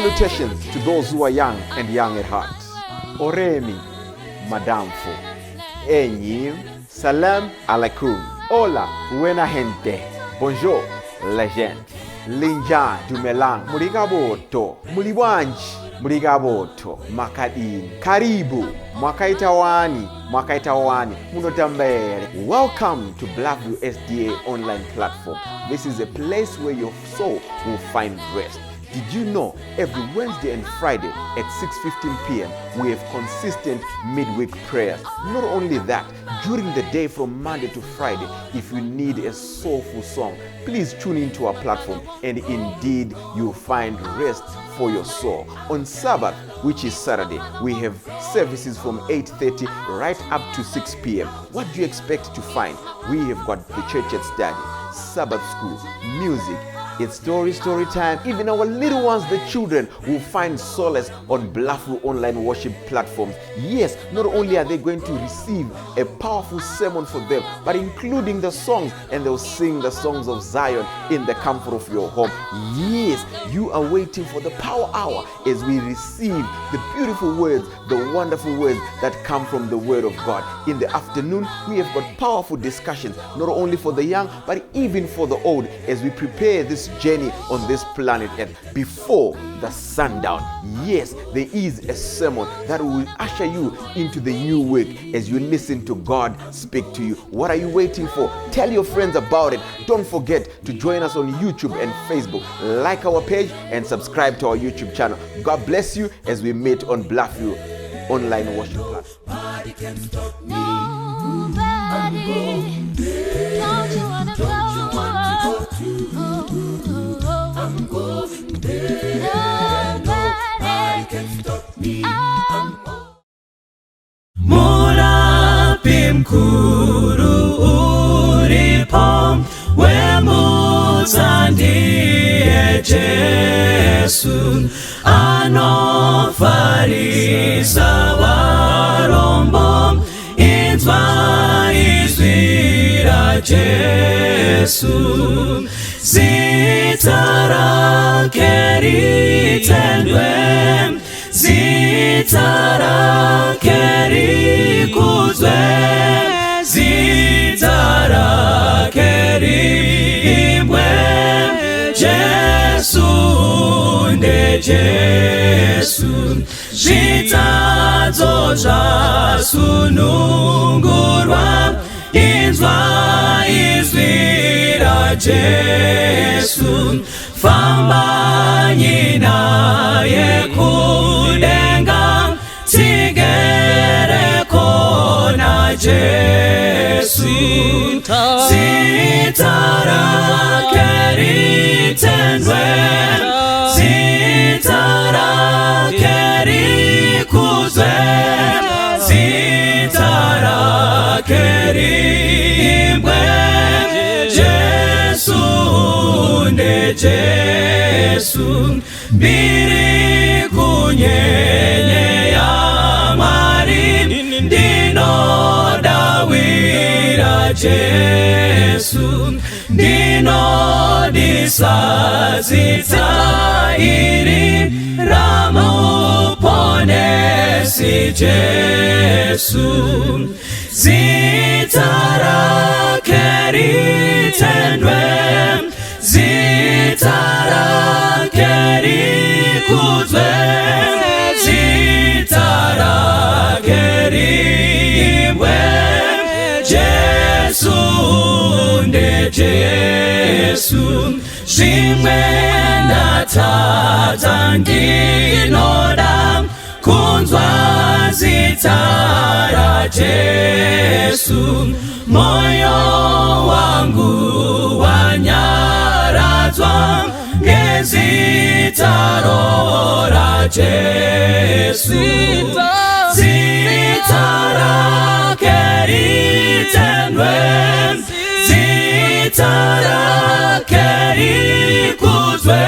Salutations to those who are young and young at heart. Oremi, Madamfo, Enyi, Salam alaikum. Hola, buena gente. Bonjour, legend. Linja, Dumelang, Murigaboto, Muliwanji, Murigaboto, Makadini. Karibu, Mwakaita wani, Mwakaita wani, Munotambere. Welcome to Bluffview SDA online platform. This is a place where your soul will find rest. Did you know every Wednesday and Friday at 6:15 p.m. we have consistent midweek prayers? Not only that, during the day from Monday to Friday, if you need a soulful song, please tune into our platform and indeed you'll find rest for your soul. On Sabbath, which is Saturday, we have services from 8:30 right up to 6 p.m. What do you expect to find? We have got the church at study, Sabbath school, music, it's story, story time. Even our little ones, the children, will find solace on Bluffview online worship platforms. Yes, not only are they going to receive a powerful sermon for them, but including the songs, and they'll sing the songs of Zion in the comfort of your home. Yes, you are waiting for the power hour as we receive the beautiful words, the wonderful words that come from the Word of God. In the afternoon, we have got powerful discussions, not only for the young, but even for the old, as we prepare this journey on this planet Earth before the sundown. Yes, there is a sermon that will usher you into the new week as you listen to God speak to you. What are you waiting for? Tell your friends about it. Don't forget to join us on YouTube and Facebook. Like our page and subscribe to our YouTube channel. God bless you as we meet on Bluffview online worship platform. Nobody. Don't you wanna go? I'm going there. Nobody can stop me. I'm Murapi mkuru uripo wemutsa ndiye Jesu anofarisa varombo inzwa izwi raJesu zita rake ritendwe zita rake rikudzwe zita rake riimbwe Jesu ndeJesu zvitadzo zvasunungurwa inzwa izwi raJesu fambanyi naye kudenga tigereko naJesu zita rake ritendwe zita rake rikudzwe zita rake riimbwe Jesu ndeJesu mbiri kunyenye yaMwari ndinodawira Jesu ndinodisa zita iri ramuponesi Jesu zita rake ritendwe zita rake rikudzwe zita rake riimbwe Jesu ndeJesu zvimwe ndatadza ndinoda kunzwa zita raJesu moyo wangu wanyaradzwa ngezitaro raJesu zita rake ritendwe zita rake rikudzwe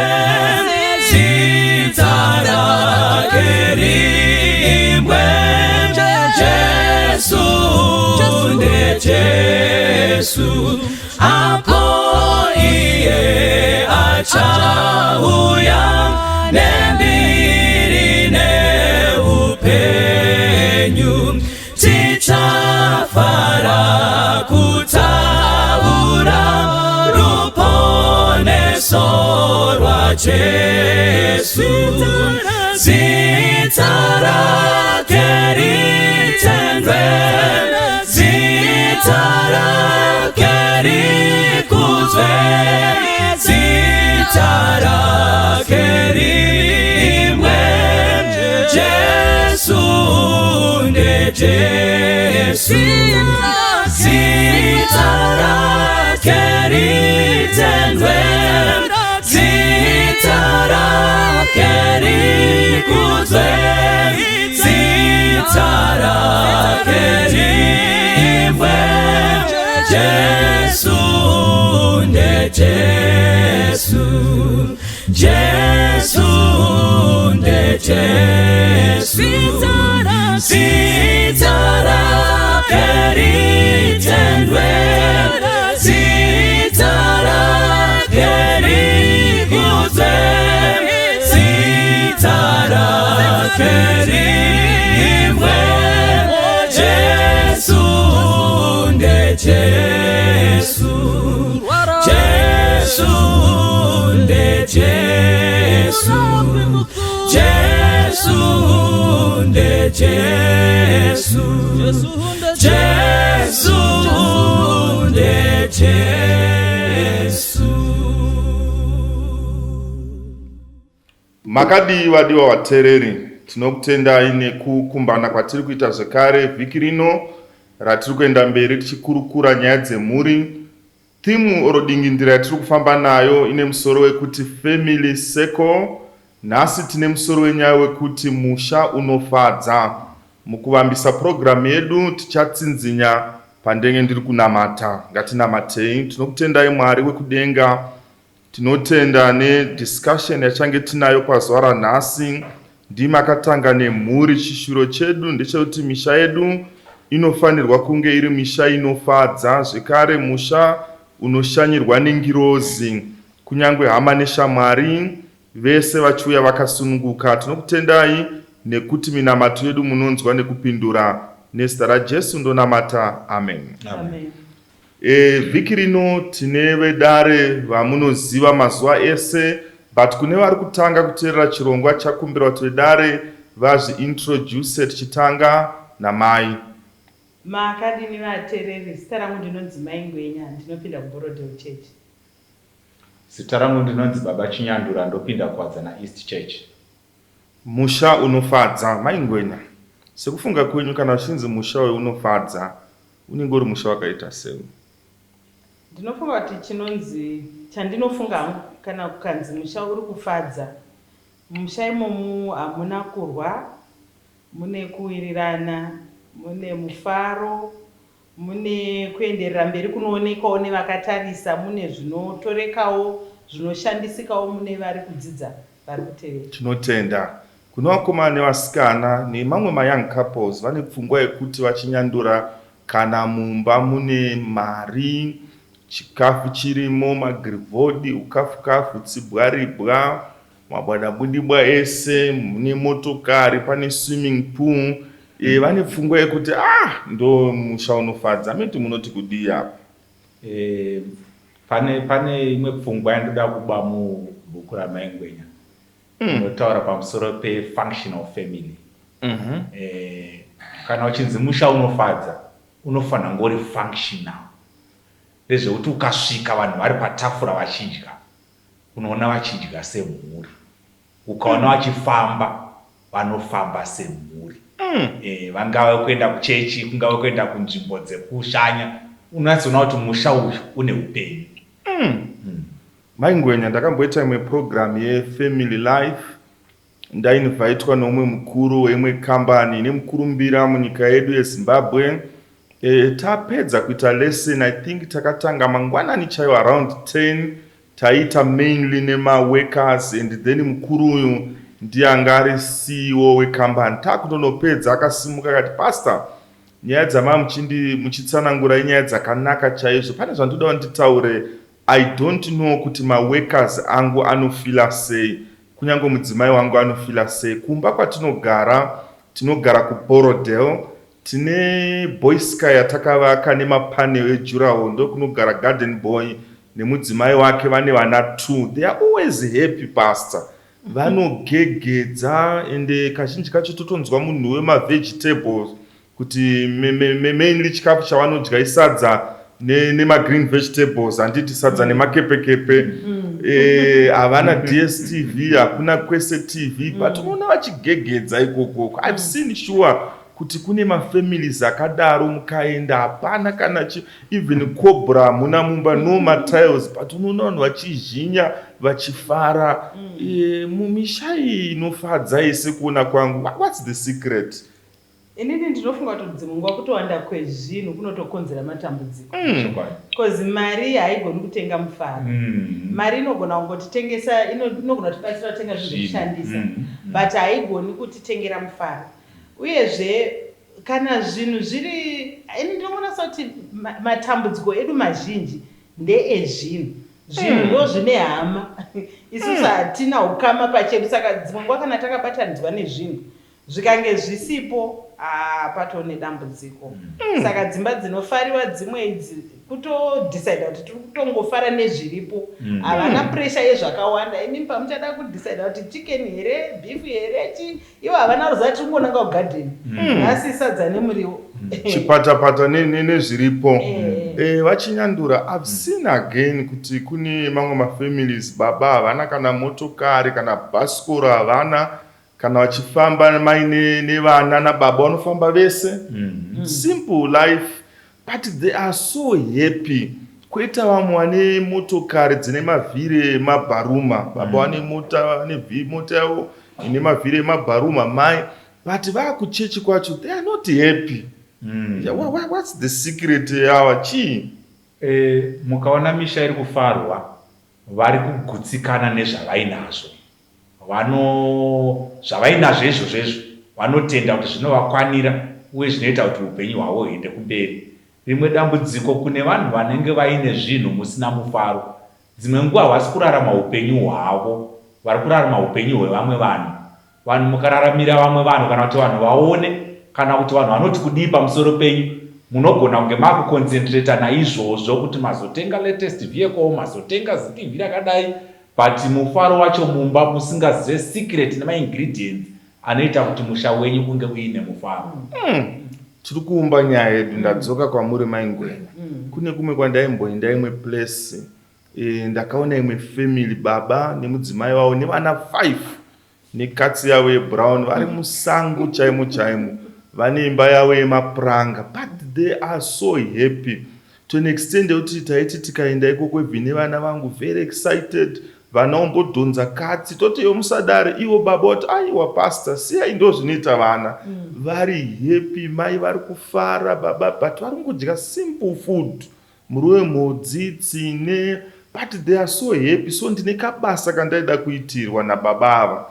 zita rake riimbwe Jesu ndeJesu apo iye achauya nembiri. Jesu, zita rake ritendwe, zita rake rikudzwe, zita rake riimbwe. Jesu ndeJesu, zita rake ritendwe, zita rake rikudzwe, zita rake riimbwe. Jesu ndeJesu, Jesu ndeJesu, zita rake ritendwe, zita rake rikudzwe, zita rake riimbwe. Jesu ndeJesu, Jesu ndeJesu, Jesu ndeJesu, Jesu ndeJesu. Makadii vadiwa vateereri, tinokutendai nekukumbana kwatiri kuita zvekare vhiki rino ratiri kuenda mberi tichikurukura nyaya dzemhuri. Theme or dingindira yatiri kufamba nayo ine musoro wekuti Family Circle. Nhasi tine musoro wenyaya wekuti musha unofadza. Mukuvambisa purogiramu yedu tichatsinzinya pandenge ndiri kunamata. Ngatinamatei. Tinokutendai Mwari wekudenga. Tinotenda nediscussion yachange tinayo pazuva ranhasi. Ndimi akatanga nemhuri. Chishuviro chedu ndechekuti misha yedu inofanirwa kunge iri misha inofadza, zvekare musha unoshanyirwa nengirozi, kunyange hama neshamwari vese vachiuya vakasununguka. Tinokutendai nekuti minamato yedu munonzwa nekupindura. Nezita raJesu ndonamata. Amen. Amen. E, vhiki rino tine vedare vamunoziva mazuva ese, but kune vari kutanga kuteerera chirongwa chakumbira kuti vedare vazviintroduce, tichitanga namai. Makadini vateereri, zita rangu ndinonzi Mai Ngwenya, ndinopinda kuBorrowdale Church. Zita rangu ndinonzi Baba Chinyandura, ndopinda Kuwadzana East Church. Musha unofadza. Mai Ngwenya, sekufunga kwenyu kana uchinzi musha uyu unofadza, unenge uri musha wakaita sei? Ndinofunga kuti chinonzi, chandinofunga hangu, kana kukanzi musha uri kufadza, mumusha imomu hamuna kurwa, mune kuwirirana, mune mufaro, mune kuenderera mberi kunoonekwawo nevakatarisa, mune zvinotorekawo, zvinoshandisikawo mune vari kudzidza vari kutevera. Tinotenda. Kune vakomana nevasikana nemamwe mayoung couples vane pfungwa yekuti vachinyandura kana mumba mune mari, chikafu chirimo, magirivhodi, ukafukafu, tsibwaribwa, mabwadabudibwa ese, mune motokari, pane swimming pool. E, vane pfungwa yekuti ah, ndo musha unofadza. Ameti munoti kudii apa? E, pane imwe pfungwa yandoda kuba mubhuku raMai Ngwenya inotaura pamusoro pefunctional family. Kana uchinzi musha unofadza, unofanira kunge uri functional. Ndezvekuti ukasvika vanhu vari patafura vachidya, unoona vachidya semhuri. Ukaona vachifamba, vanofamba semhuri. Vangave kuenda kuchechi, kungave kuenda kunzvimbo dzekushanya, unonyatsoona kuti musha uyu une upenyu. Mai Ngwenya, ndakamboita imwe program yefamily life. Ndainvhaitwa neumwe mukuru weimwe kambani ine mukurumbira munyika yedu yeZimbabwe. Tapedza kuita lesson, I think takatanga mangwanani chaiwo around 10, taiita mainly nemaworkers, and then mukuru uyu ndiye anga ari CEO wekambani. Takutonopedza akasimuka akati, "Pastor, nyaya dzamava muchitsanangura inyaya dzakanaka chaizvo. Pane zvandoda nditaure. I don't know kuti maworkers angu anofila sei, kunyange mudzimai wangu anofila sei. Kumba kwatinogara, tinogara kuBorrowdale, tine boysky yatakavaka nemapanel edurawall, ndokunogara garden boy. Nemudzimai wake vane vana 2. They are always happy, pastor. Vanogegedza, ende kazhinji kacho totonzwa munhu wemavegetables kuti mainly chikafu chavanodya isadza nemagreen vegetables, handiti? Sadza nemakepekepe. Havana DStv, hakuna kwese TV, but unoona vachigegedza ikokoko. I've seen sure kuti kune mafamilies akadaro. Mukaenda, hapana kana even cobra hamuna mumba, no matiles, but unoona vanhu vachizhinya, vachifara. Mumisha iyi inofadza iyi, sekuona kwangu, what's the secret? Inini ndinofunga kuti dzimwe nguva kutowanda kwezvinhu kunotokonzera matambudziko, because mari haigoni kutenga mufaro. Mari inogona kungotitengesa, inogona kutibatsira kutenga zvinhu zvekushandisa, but haigoni kutitengera mufaro. Uyezve kana zvinhu zviri, ini ndinoona sekuti matambudziko edu mazhinji ndeezvinhu. Zvinhu ndo zvine hama, isusu hatina ukama pachedu. Saka dzimwe nguva kana takabatanidzwa nezvinhu, zvikange zvisipo, patone dambudziko. Saka dzimba dzinofariwa dzimwe idzi kutodecida kuti tiri kutongofara nezviripo, havana pressure yezvakawanda. Imimi pamuchada kudecida kuti chicken here, beef here, chi, ivo havana ruziva, tiri kungonanga kugadheni nhasi, sadza nemuriwo. Chipatapata nezviripo. Vachinyandura, I've seen again kuti kune mamwe mafamilies, baba havana kana motokari, kana bhasikoro havana. Kana vachifamba, mai nevana nababa vanofamba vese. Simple life, but they are so happy. Kwoita vamwe vane motokari dzine mavhiri emabharuma. Baba vane mota, vane mota yavo ine mavhiri emabharuma, mai, but vaakuchechi kwacho they are not happy. Yeah, what's the secret yava chii? Mukaona misha iri kufarwa, vari kugutsikana nezvavainazvo. Vano zvavainazvo izvozvo izvo vanotenda kuti zvinovakwanira uye zvinoita kuti upenyu hwavo huende kumberi. Rimwe dambudziko kune vanhu vanenge vaine zvinhu musina mufaro, dzimwe nguva havasi kurarama upenyu hwavo, vari kurarama upenyu hwevamwe vanhu. Vanhu, mukararamira vamwe vanhu, kana kuti vanhu vaone, kana kuti vanhu vanoti kudii pamusoro penyu, munogona kunge makuconcentrata naizvozvo kuti mazotenga latest vehicle, mazotenga ziTV rakadai, but mufaro wacho mumba musingazive secret nemaingredients anoita kuti musha wenyu unge uine mufaro. Tiri kuumba nyaya yedu. Ndadzoka kwamuri, Maingwenya. Kune kumwe kwandaimboenda, imwe place, ndakaona imwe family, baba nemudzimai wavo nevana 5 nekatsi yavo yebrown, vari musango chaimo chaimo. Vane imba yavo yemapuranga, but they are so happy to an extent yekuti taiti tikaenda ikoko ibvi nevana vangu, very excited. Vana ombodhonza katsi, toti, "Iwe, musadare." Ivo baba vati, "Aiwa pastor, siyai, ndo zvinoita vana." Vari happy, mai vari kufara, baba, but vari kungodya simple food, muriwo wemhodzi, tsine, but they are so happy. So ndine kabasa kandaida kuitirwa nababa ava.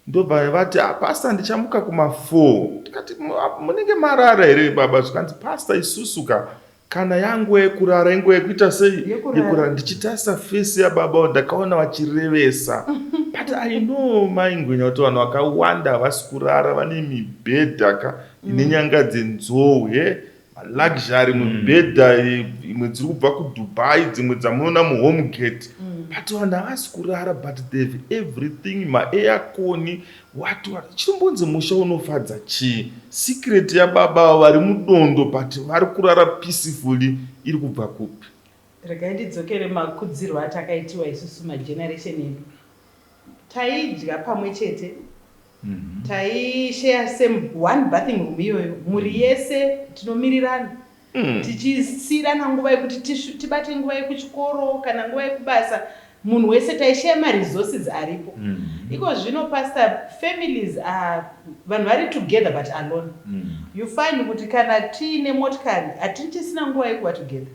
Ndobva vati, "Ah, pastor, ndichamuka kuma4." Ndikati, "Munenge marara here, baba?" Zvikanzi, "Pastor, isusu ka kana yanguva yekurara inguva yekuita sei?" Yekurara. Yekurara. Ndichitarisa face yababa, ndakaona vachirevesa, but I know, Maingwenya, kuti vanhu vakawanda havasi kurara. Vane mibhedha ka ine nyanga dzenzou, he, maluxury mibhedha, imwe dziri kubva kuDubai, dzimwe dzamunoona muHomegate, but vanhu havasi kurara, but they've everything, maaircon, what what. Chinombonzi musha unofadza chii? Secret yababa avo vari mudondo but vari kurara peacefully iri kubva kupi? Regai ndidzokere makudzirwo atakaitiwa isusu, mageneration edu. Taidya pamwe chete, taishare same one bathing room iyoyo, mhuri yese tinomirirana, tichisiyirana nguva yekuti tibate nguva yekuchikoro kana nguva yekubasa. Munhu wese taishare maresources aripo. Iko zvino, pastor, families are, vanhu vari together but alone. You find kuti kana tiine motikari, hatichisina nguva yekuva together.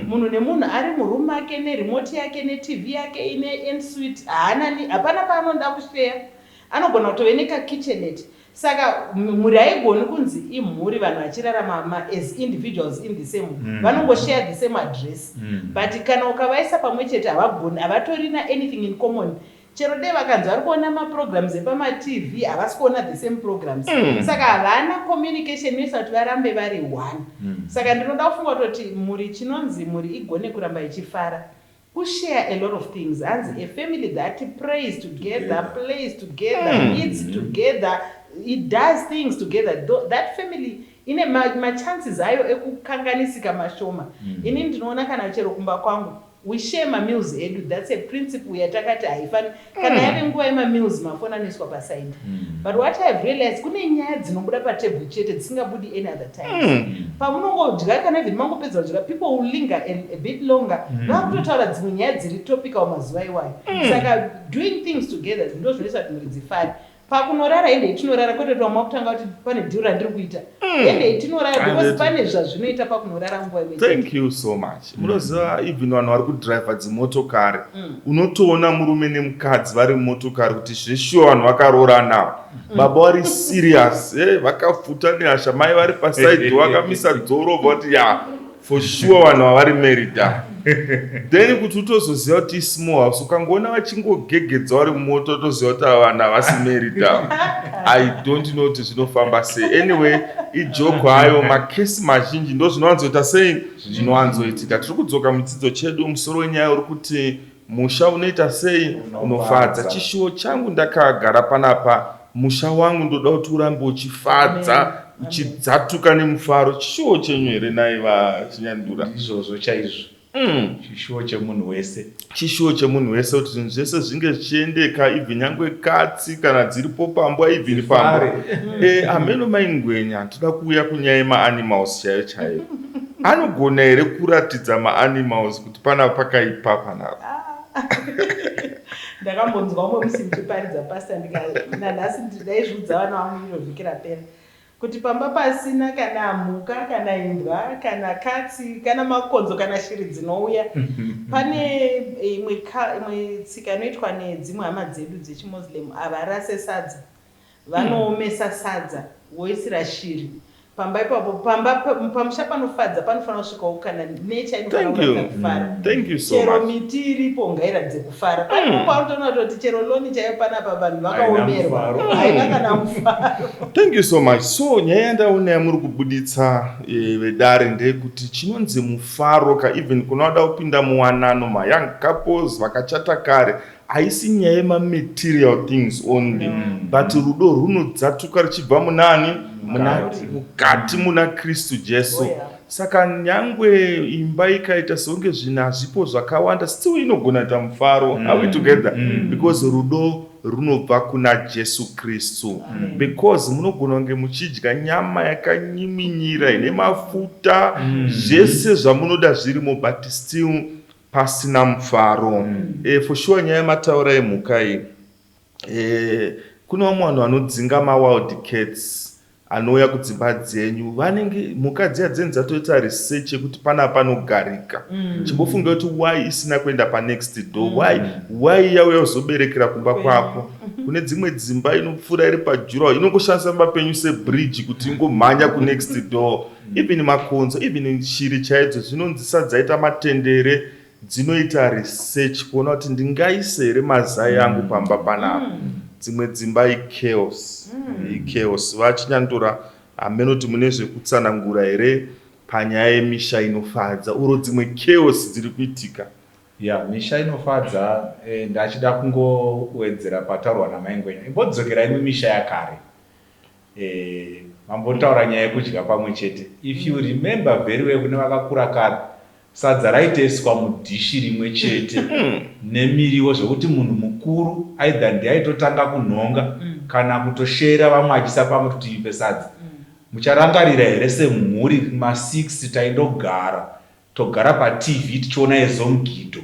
Munhu nemunhu ari muroom make neremote yake neTV yake ine ensuite. Haana hapana paanoda kushare. Anogona kutove nekakitchenette. Saka mhuri haigoni kunzi imhuri vanhu vachirarama as individuals in the same. Vanongoshare the same address, but kana ukavaisa pamwe chete, havagoni, havatorina anything in common. Chero dei vakanzi vari kuona maprograms epamaTV, havasi kuona the same programs. Saka havana communication inoisa kuti varambe vari one. Saka ndinoda kufunga kutoti mhuri, chinonzi mhuri igone kuramba ichifara, Kushare a lot of things. Hanzi a family that prays together, plays together, eats together, it does things together. That family ine machances ayo ekukanganisika mashoma. Ini ndinoona kana chero kumba kwangu, we share mameals edu. That's a principle yatakati haifani kana yave nguva yemameals, mafoni anoiswa pasaidi. But what I've realized, kune nyaya dzinobuda patebhuru chete dzisingabudi any other times. Pamunongodya, kana even mangopedza kudya, people will linger a bit longer, vakutotaura dzimwe nyaya dziri topical mazuva iwayo. Saka doing things together ndo zvinoita kuti mhuri dzifare. Pakunorara, endei tinorara, kwete kuti vamwe vakutanga kuti pane deal randiri kuita. Endei tinorara, because pane zvazvinoita pakunorara nguva imwe chete. Thank you so much. Munoziva, even vanhu vari kudhiraivha dzimotokari, unotoona murume nemukadzi vari mumotokari kuti zveshuwa vanhu vakaroorana. Baba vari serious, vakafuta nehasha, mai vari pasaidhi vakamisa dzoro, vati ya, for sure vanhu vavari married ava. Then kuti utozoziva kuti ismall house, ukangoona vachingogegedza vari mumoto, utoziva kuti ava vanhu havasi married ava. I don't know kuti zvinofamba sei. Anyway, ijoke hayo. Makesi mazhinji ndo zvinowanzoita sei, zvinowanzoitika. Tiri kudzoka muchidzidzo chedu. Musoro wenyaya uri kuti musha unoita sei unofadza. Chishuwo changu ndakagara panapa, musha wangu ndoda kuti urambe uchifadza, uchidzatuka nemufaro. Chishuwo chenyu here nai vaChinyandura? Ndizvozvo chaizvo. Chishuwo chemunhu wese. Chishuwo chemunhu wese kuti zvinhu zvese zvinge zvichiendeka, even nyangwe katsi kana dziripo pambwa, even pambwa. Ameno maingwenya, toda kuuya kunyaya yemaanimals chaiyo chaiyo. Anogona here kuratidza maanimals kuti panapa pakaipa panapa? Ndakambonzwa umwe musi ndichiparidza, pasta, nanhasi ndaizviudza vana vangu iro vhiki rapera kuti pamba pasina kana mhuka, kana imbwa, kana katsi, kana makonzo, kana shiri dzinouya. Pane imwe tsika inoitwa nedzimwe hama dzedu dzechiMuslim. Havarase sadza, vanoomesa sadza voisira shiri pamba ipapo. Pamba pamusha panofadza panofanira kusvikawo kana nature inofanira Thank you. kuratidza kufara. Thank you so Chero much. miti iripo ngairatidze kufara. Paripo paunotoona kuti chero lawn chaiyo panapa vanhu vakaomerwa, mufaro. haina kana mufaro. Thank you so much. So nyaya yandaona yamuri kubuditsa, vedare, ndeyekuti chinonzi mufaro ka, even kuna vada kupinda muwanano, mayoung couples vakachata kare, haisi nyaya yemamaterial things only, but rudo runodzatuka ruchibva munani? Mukati muna Kristu Jesu. Oh, yeah. Saka nyangwe imba ikaita sekunge zvinhu hazvipo zvakawanda, still inogona kuita mufaro. Are we together? Because rudo runobva kuna Jesu Kristu. Because munogona kunge muchidya nyama yakanyiminyira ine mafuta, zvese zvamunoda zvirimo, but still pasina mufaro. For sure nyaya yamataura yemhuka iyi, kune vamwe vanhu vanodzinga mawild cats anouya kudzimba dzenyu. Vanenge mhuka dziya dzenyu dzatoita research yekuti pana panogarika. Chimbofunga kuti why isina kuenda panext door? Why yauya kuzoberekera kumba kwako? Kune dzimwe dzimba inopfuura iri padurawall, inongoshandisa pamba penyu sebridge kuti ingomhanya kunext door. Even makonzo, even shiri chaidzo zvinonzi sadzaita matendere, dzinoita research kuona kuti ndingaise here mazai angu pamba panapa. Dzimwe dzimba ichaos, ichaos. VaChinyandura, hameno kuti mune zvekutsanangura here panyaya yemisha inofadza uro dzimwe chaos dziri kuitika? Ya, misha inofadza, ndachida kungowedzera pataurwa namaingwenya. Imbodzokerai mumisha yakare. Mambotaura nyaya yekudya pamwe chete. If you remember very well, kune vakakura kare, sadza raitoiswa mudhishi rimwe chete nemiriwo, zvekuti munhu mukuru either ndiaitotanga kunhonga kana kutoshera vamwe achiisa pamwe kuti ipe sadza. Mucharangarira here semhuri ma6 taindogara, togara paTV tichiona Ezomgido,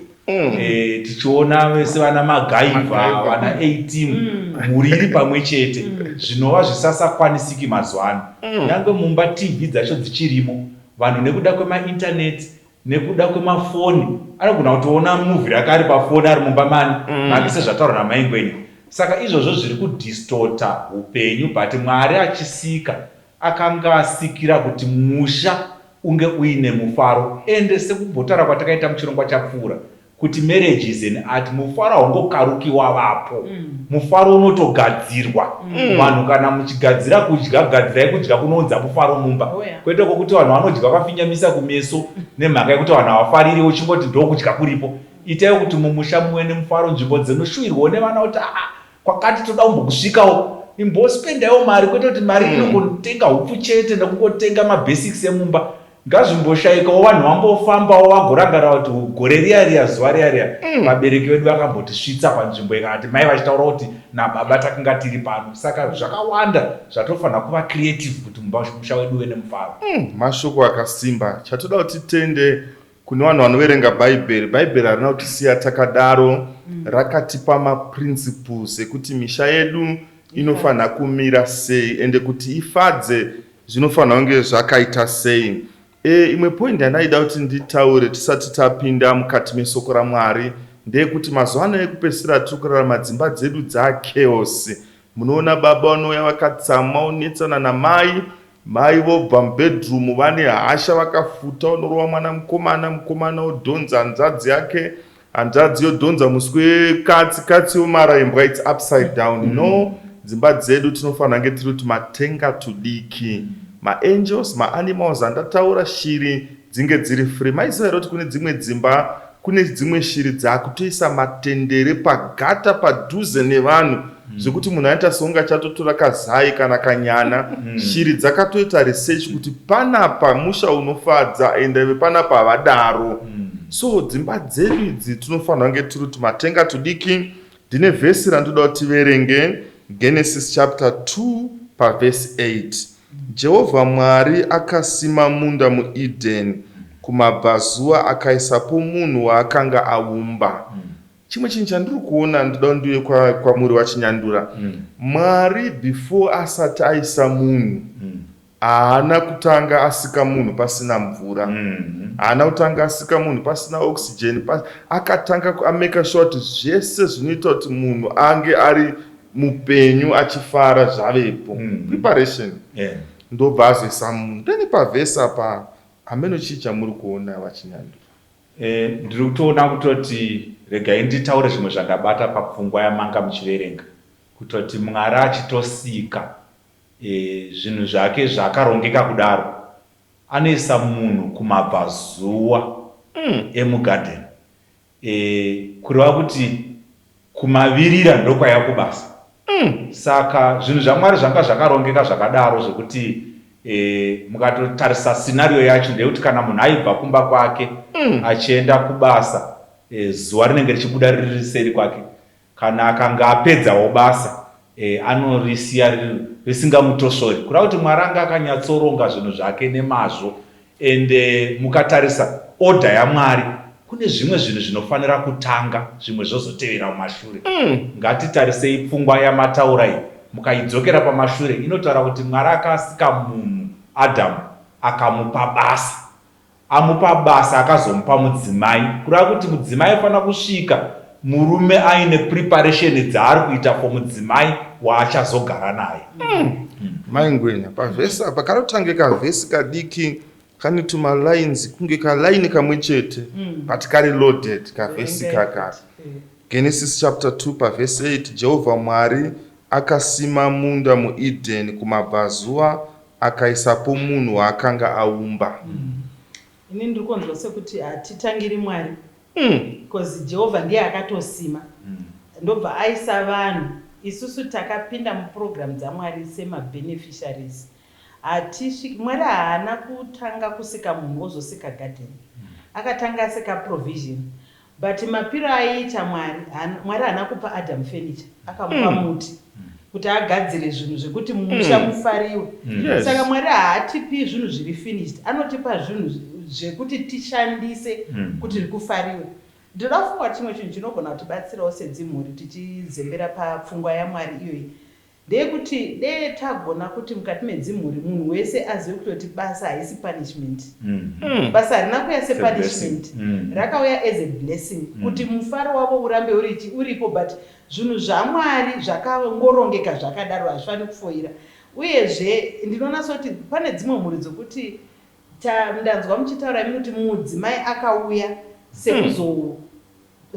tichiona vese vana MacGyver, vana A-Team, mhuri iri pamwe chete, zvinova zvisasakwanisiki mazuva ano. Nyange mumba TV dzacho dzichirimo, vanhu nekuda kwemaintaneti, nekuda kwemafoni, anogona kutoona movie rake ari pafoni ari mumba mani make, sezvataurwa namaingwenya. Saka izvozvo zviri kudistorta upenyu. But Mwari achisika akanga asikira kuti musha unge uine mufaro. Ende sekumbotaura kwatakaita muchirongwa chapfuura kuti marriage is an art, mufaro haungokaruki wavapo. Mufaro unotogadzirwa. Vanhu, kana muchigadzira kudya, gadzirai kudya kunounza mufaro mumba, kwete kwokuti vanhu vanodya vakafinyamisa kumeso nemhaka yekuti vanhu havafariri, uchingoti ndokudya kuripo. Itai kuti mumusha muve nemufaro, nzvimbo dzinoshuwirwawo nevana kuti aa kwakati toda kumbokusvikawo, imbospendaiwo mari, kwete kuti mari inongotenga hupfu chete nekungotenga mabasics emumba. Ngazvimboshaikawo vanhu vambofambawo vagorangarira kuti gore riya riya, zuva riya riya, vabereki vedu vakambotisvitsa panzvimbo iyi, kana kuti mai vachitaura kuti nababa takanga tiri pano. Saka zvakawanda zvatofanira kuva creative kuti musha wedu uve nemufaro. Mashoko akasimba. Chatoda kuti titende kune vanhu vanoverenga Bhaibheri. Bhaibheri harina kutisiya takadaro, rakatipa maprinciples ekuti misha yedu inofanira kumira sei, ende kuti ifadze zvinofanira kunge zvakaita sei. Imwe point yandaida kuti nditaure tisati tapinda mukati mesoko raMwari ndeyekuti mazuva ano ekupedzisira tiri kurarama dzimba dzedu dzachaos. Munoona baba vanouya vakatsamwa onetsana namai, mai vobva mubedroom vane hasha vakafuta, unorova mwana mukomana, mukomana odhonza hanzvadzi yake, hanzvadzi yodhonza muswe katsi, katsi yomara imbwa, it's upside down. No, dzimba dzedu tinofanira kunge tiri kuti matenga tudiki, maangels, maanimals andataura, shiri dzinge dziri free. Maiziva here kuti kune dzimwe dzimba kune dzimwe shiri dzakutoisa matendere pagata padhuze nevanhu, zvekuti munhu anoita seunge achatotora kazai kana kanyana. Shiri dzakatoita research kuti panapa musha unofadza, ende vepanapa havadaro. So dzimba dzedu idzi tinofanira kunge tiri kuti matenga tudiki. Ndine vhesi randoda kuti tiverenge, Genesis chapter 2 pavhesi 8. Jehovha Mwari akasima munda muEdeni kumabvazuva, akaisapo munhu waakanga aumba. Chimwe chinhu chandiri kuona, ndoda ndiuye kwamuri vaChinyandura. Mwari before asati aisa munhu, haana kutanga asika munhu pasina mvura, haana kutanga asika munhu pasina oxygen. Akatanga amake sure kuti zvese zvinoita kuti munhu ange ari mupenyu achifara zvavepo. Preparation. Ndobva azoisa munhu. Ndene pavhesi apa hameno chii chamuri kuona, vaChinyandura? Ndiri kutoona kutoti regai nditaure zvimwe zvandabata papfungwa yamanga muchiverenga, kutoti Mwari achitosika zvinhu zvake zvakarongeka kudaro, anoisa munhu kumabvazuva emugadheni, kureva kuti kumavirira ndokwaiva kubasa. Saka zvinhu zvaMwari zvanga zvakarongeka zvakadaro zvekuti mukatotarisa scenario yacho ndeyekuti kana munhu aibva kumba kwake achienda kubasa, zuva rinenge richibuda riri seri kwake. Kana akanga apedzawo basa, anorisiya risingamutosvori, kureva kuti Mwari anga akanyatsoronga zvinhu zvake nemazvo. Ende mukatarisa order yaMwari, kune zvimwe zvinhu zvinofanira kutanga, zvimwe zvozotevera mumashure. Ngatitarisei pfungwa yamataura iyi. Mukaidzokera pamashure, inotaura kuti Mwari akasika munhu Adhamu, akamupa basa. Amupa basa, akazomupa mudzimai, kureva kuti mudzimai aifanira kusvika murume aine preparation dzaari kuita for mudzimai waachazogara naye. Mai Ngwenya, pavhesi apa kanotange kavhesi kadiki kane tumalines, kunge kalaini kamwe chete, but kari loaded kavhesi kaka. Genesis chapter 2 pavhesi 8, Jehovha Mwari akasima munda muEdeni kumabvazuva, akaisapo munhu waakanga aumba. Ini ndiri kunzwa sekuti hatitangiri Mwari, because Jehovha ndiye akatosima, ndobva aisa vanhu. Isusu takapinda muprogramu dzaMwari semabeneficiaries. Hatisviki. Mwari haana kutanga kusika munhu ozosika garden. Akatanga asika provision, but mapiro aiita Mwari, Mwari haana kupa Adam furniture, akamupa muti kuti agadzire zvinhu zvekuti mumusha mufariwe. Saka Mwari haatipi zvinhu zviri finished, anotipa zvinhu zvekuti tishandise kuti kufariwe. Ndinoda kufunga kuti chimwe chinhu chinogona kutibatsirawo sedzimhuri tichizembera papfungwa yaMwari iyoyi ndeyekuti dee tagona kuti mukati medzimhuri munhu wese azive kutoti basa haisi punishment. Basa harina kuuya sepunishment, rakauya as a blessing kuti mufaro wavo urambe uripo. But zvinhu zvaMwari zvakangorongeka zvakadaro, hazvifaniri kufoira. Uyezve ndinoona sekuti pane dzimwe mhuri dzokuti ndanzwa muchitaura imi kuti mudzimai akauya sekuzo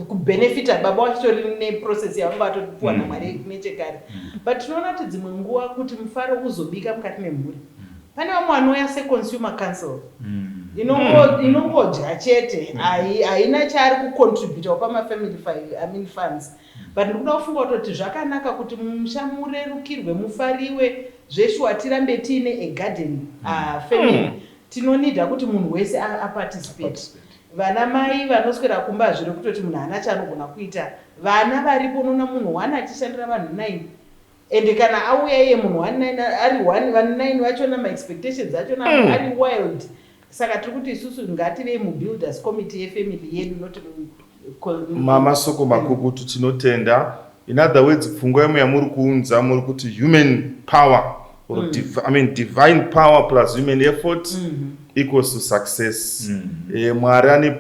kubenefita, baba vachitori neprocess yavanga vatopiwa naMwari nechekare. But tinoona kuti dzimwe nguva kuti mufaro uzobika mukati memhuri, pane vamwe vanouya seconsumer council. Inongodya chete, haina chaari kucontributawo pamafamily I mean funds. But ndikuda kufunga kutoti zvakanaka kuti mumusha murerukirwe, mufariwe zveshuwa, tirambe tiine a garden family. Tinonida kuti munhu wese aparticipate. Vana mai vanoswera kumba, zviri kutoti munhu haana chaanogona kuita. Vana varipo, unoona munhu one achishandira vanhu 9, ende kana auya iye munhu one nine ari one, vanhu 9 vachona maexpectations achona ari wild. Saka tiri kuti isusu ngativei mubuilders committee yefamily yedu, not Masoko makukutu, tinotenda. In other words, pfungwa yemwe yamuri kuunza, muri kuti human power or I mean, divine power plus human effort equals to success. Mwari ane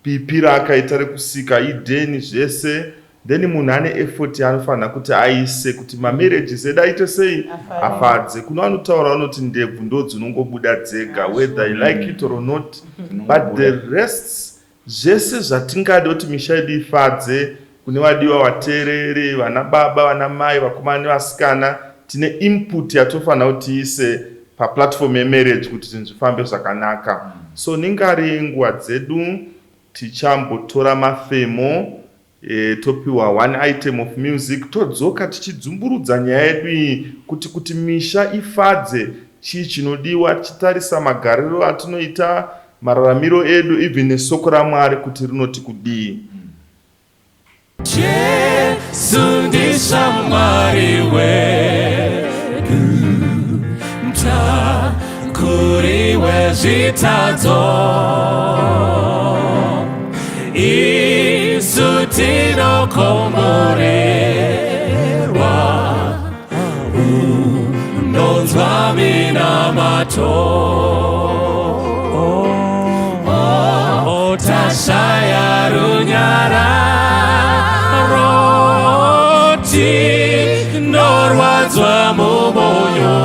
pipi raakaita rekusika idheni zvese, then munhu ane effort yaanofanira kuti aise kuti mamarriages edu aite sei? Afare. Afadze. Kuno vanotaura vanoti ndebvu ndo dzinongobuda dzega, whether you like it or not, but the rest zvese zvatingade kuti misha yedu ifadze, kune vadiwa vateereri, vana baba, vana mai, vakomana nevasikana, tine input yatofanira kuti tiise paplatform yemarriage kuti zvinhu zvifambe zvakanaka. So nengari yenguva dzedu, tichambotora mafemo, topiwa one item of music, todzoka tichidzumburudza nyaya yedu iyi kuti misha ifadze, chii chinodiwa, tichitarisa magariro atinoita, mararamiro edu, even nesoko raMwari kuti rinoti kudii. Jesu ndishamwari wedu, mutakuri wezvitadzo. Isu tinokomborerwa, unonzwa minamato. Oh, tashaya runyararo, tinorwadzwa mumwoyo,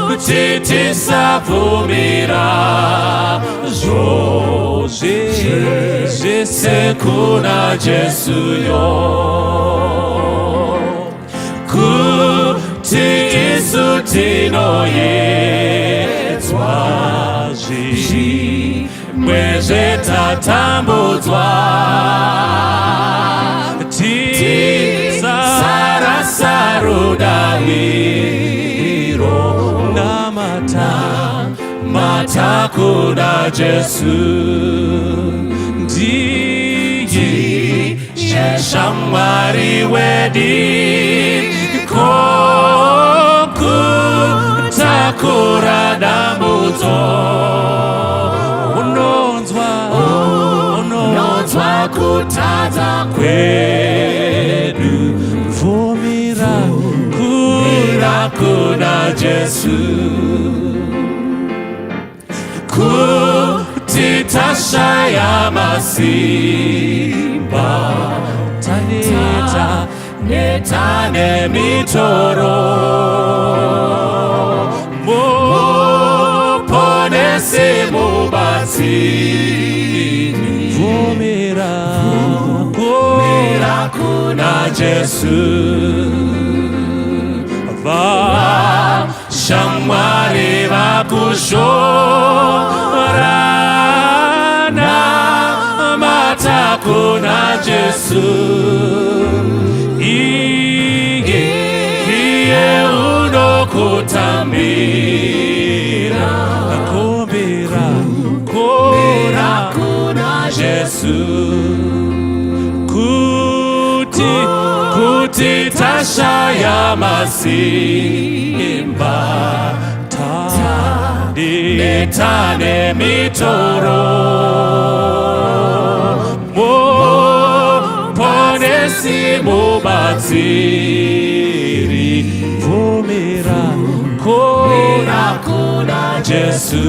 kuti tisabvumira zvose kuna Jesu yo, kuti isu tinoyedzwa, zvimwe zvetatambudzwa, tisarasa rudaviro. Namata mata kuna Jesu, ndiye shamwari wedi kokutakura dambudzo. Unonzwa, unonzwa kutadza kwedu. Bvumira kura kuna Jesu, kuti tashaya masimba, taneta neta nemitoro, Muponesi, mubatsiri, bvumira kura kuna Jesu. Vashamwari vakushora, namata kuna Jesu. Iye, iye unokutambira. Kumbira kura kuna Jesu, kuti tashaya masimba, taneta nemitoro, Muponesi, mubatsiri, bvumira kura kuna Jesu.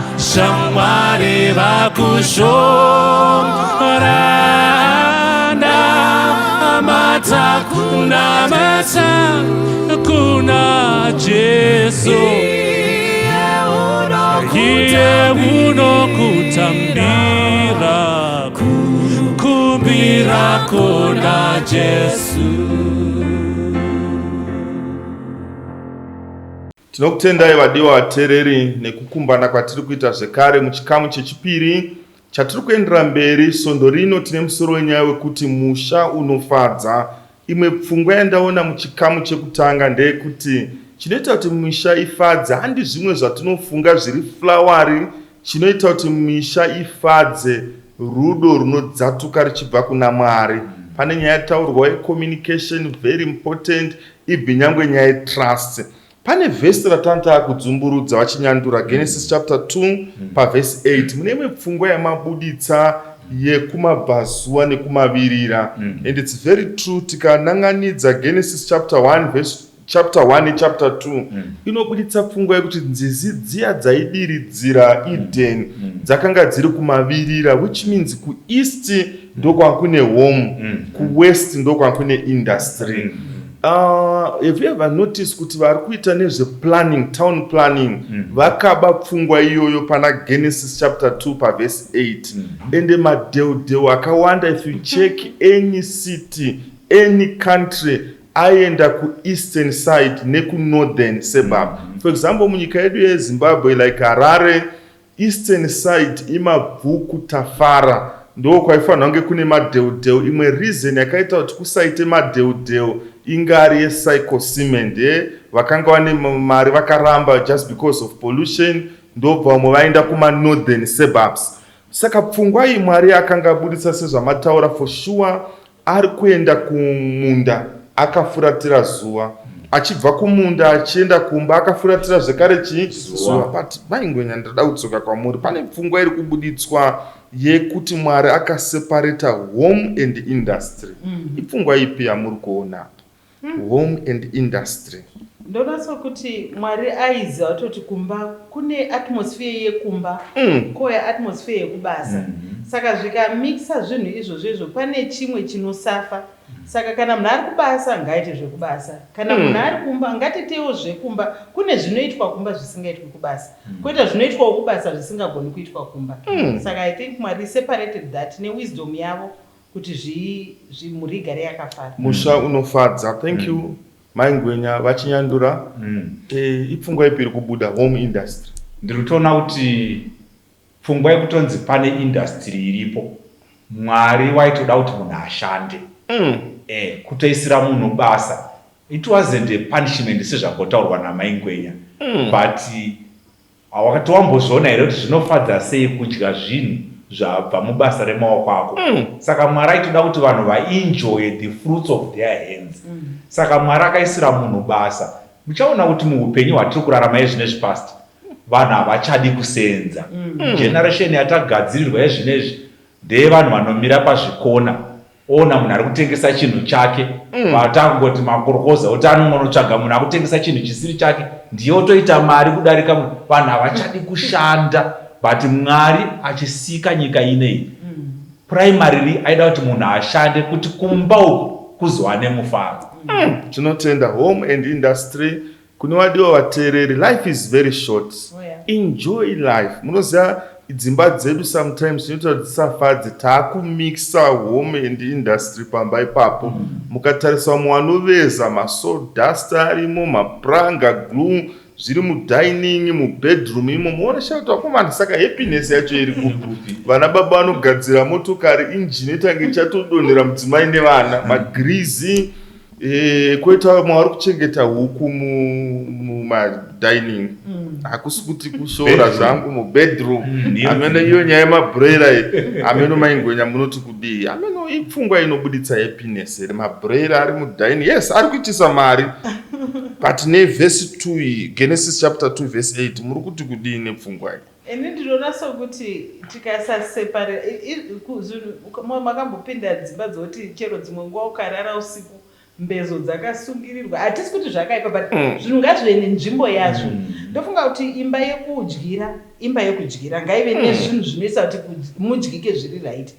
Vashamwari vakushora, namata, kunamata kuna Jesu. Iye unokutambira, kumbira kuna Jesu. Tinokutendai vadiwa vateereri nekukumbana kwatiri kuita zvekare muchikamu chechipiri chatiri kuendera mberi. Svondo rino tine musoro wenyaya wekuti musha unofadza. Imwe pfungwa yandaona muchikamu chekutanga ndeyekuti chinoita kuti misha ifadze handi zvimwe zvatinofunga zviri flowery. Chinoita kuti misha ifadze rudo runodzatuka richibva kuna Mwari. Pane nyaya yataurwa yecommunication, very important, ibvi nyangwe nyaya yetrust. Pane vhesi ratanga taakudzumburudza vachinyandura Genesis chapter 2 pavhesi 8 mune imwe pfungwa yamabuditsa yekumabvazuva nekumavirira and it's very true. Tikananganidza Genesis chapter 1 verse chapter 1 nechapter 2 inobuditsa pfungwa yekuti nzizi dziya dzaidiridzira Eden dzakanga dziri kumavirira, which means kueast ndokwanga kune home, kuwest ndokwanga kune industry. Have you ever noticed kuti vari kuita nezveplanning, town planning, vakaba pfungwa iyoyo pana Genesis chapter 2 pavhesi 8? Ende madheudheu akawanda, if you check any city, any country, aenda kueastern side nekunorthern suburb. For example, munyika yedu yeZimbabwe, like Harare, eastern side iMabvuku, Tafara, ndo kwaifanira kunge kune madheudheu. Imwe reason yakaita kuti kusaite madheudheu ingari yeCycle Cement ye vakanga vane mari vakaramba just because of pollution, ndobva vamwe vaenda kumanorthern suburbs. Saka pfungwa iyi Mwari akanga abudisa sezvamataura, for sure ari kuenda kumunda akafuratira zuva, achibva kumunda achienda kumba akafuratira zvekare chii? Zuva. But Maingwenya, ndinoda kudzoka kwamuri. Pane pfungwa iri kubuditswa yekuti Mwari akaseparata home and industry. Ipfungwa ipi yamuri kuona apa, home and industry? Ndoona sokuti Mwari aiziva kutoti kumba kune atmosphere yekumba, kouya atmosphere yekubasa. Saka zvikamixa zvinhu izvozvo izvo, pane chimwe chinosafa. Saka kana munhu ari kubasa, ngaaite zvekubasa. Kana munhu ari kumba, ngatitewo zvekumba. Kune zvinoitwa kumba zvisingaitwi kubasa, kwoita zvinoitwawo kubasa zvisingagoni kuitwa kumba. Saka I think Mwari separated that newisdom yavo kuti mhuri igare yakafara. Musha unofadza. Thank you, Maingwenya. Vachinyandura, ipfungwa ipi iri kubuda, home, industry? Ndiri kutoona kuti pfungwa yekutonzi pane industry iripo, Mwari waitoda kuti munhu ashande. Kutoisira munhu basa, it wasn't a punishment sezvambotaurwa naMaingwenya. But wakati wambozviona here kuti zvinofadza sei kudya zvinhu zvabva mubasa remaoko ako? Saka Mwari aitoda kuti vanhu vaenjoye the fruits of their hands. Saka Mwari akaisira munhu basa. Muchaona kuti muupenyu hwatiri kurarama yezvinezvi past, vanhu havachadi kusenza. Generation yatagadzirirwa yezvinezvi ndeyevanhu vanomira pazvikona, ona munhu ari kutengesa chinhu chake. Vatakungoti makorokoza kuti anongonotsvaga munhu akutengesa chinhu chisiri chake, ndiye otoita mari kudarika munhu. Vanhu havachadi kushanda, but Mwari achisika nyika ineyi, primarily aida kuti munhu ashande kuti kumba uku kuzova nemufaro. Tinotenda. Home and industry. Kune vadiwa vateereri, life is very short. Oh, yeah. Enjoy life. Munoziva, dzimba dzedu sometimes zvinoita kuti dzisafadze, taakumixa home and industry pamba ipapo. Mukatarisa vamwe vanoveza, masawdust arimo, mapuranga, glue zviri mudining, mubedroom imo, muona kuti vakomana, saka happiness yacho iri kupi? Vana baba vanogadzira motokari, injini itange ichatodonhera mudzimai nevana, magirizi. Kwoita vamwe vari kuchengeta huku mumadining. Hakusi kuti kushora zvangu, mubedroom. Ameno iyo nyaya yemabroiler iyi, ameno Maingwenya munoti kudii? Ameno ipfungwa inobuditsa happiness here, mabroiler ari mudining? Yes, ari kuitisa mari, but nevhesi 2 iyi, Genesis chapter 2 verse 8, muri kuti kudii nepfungwa iyi? Ini ndinoona sokuti tikasasepare makambopinda dzimba dzokuti chero dzimwe nguva ukarara usiku, mbezo dzakasungirirwa. Hatisi kuti zvakaipa, but zvinhu ngazvive nenzvimbo yazvo. Ndofunga kuti imba yekudyira, imba yekudyira ngaive nezvinhu zvinoisa kuti mudyike zviri right.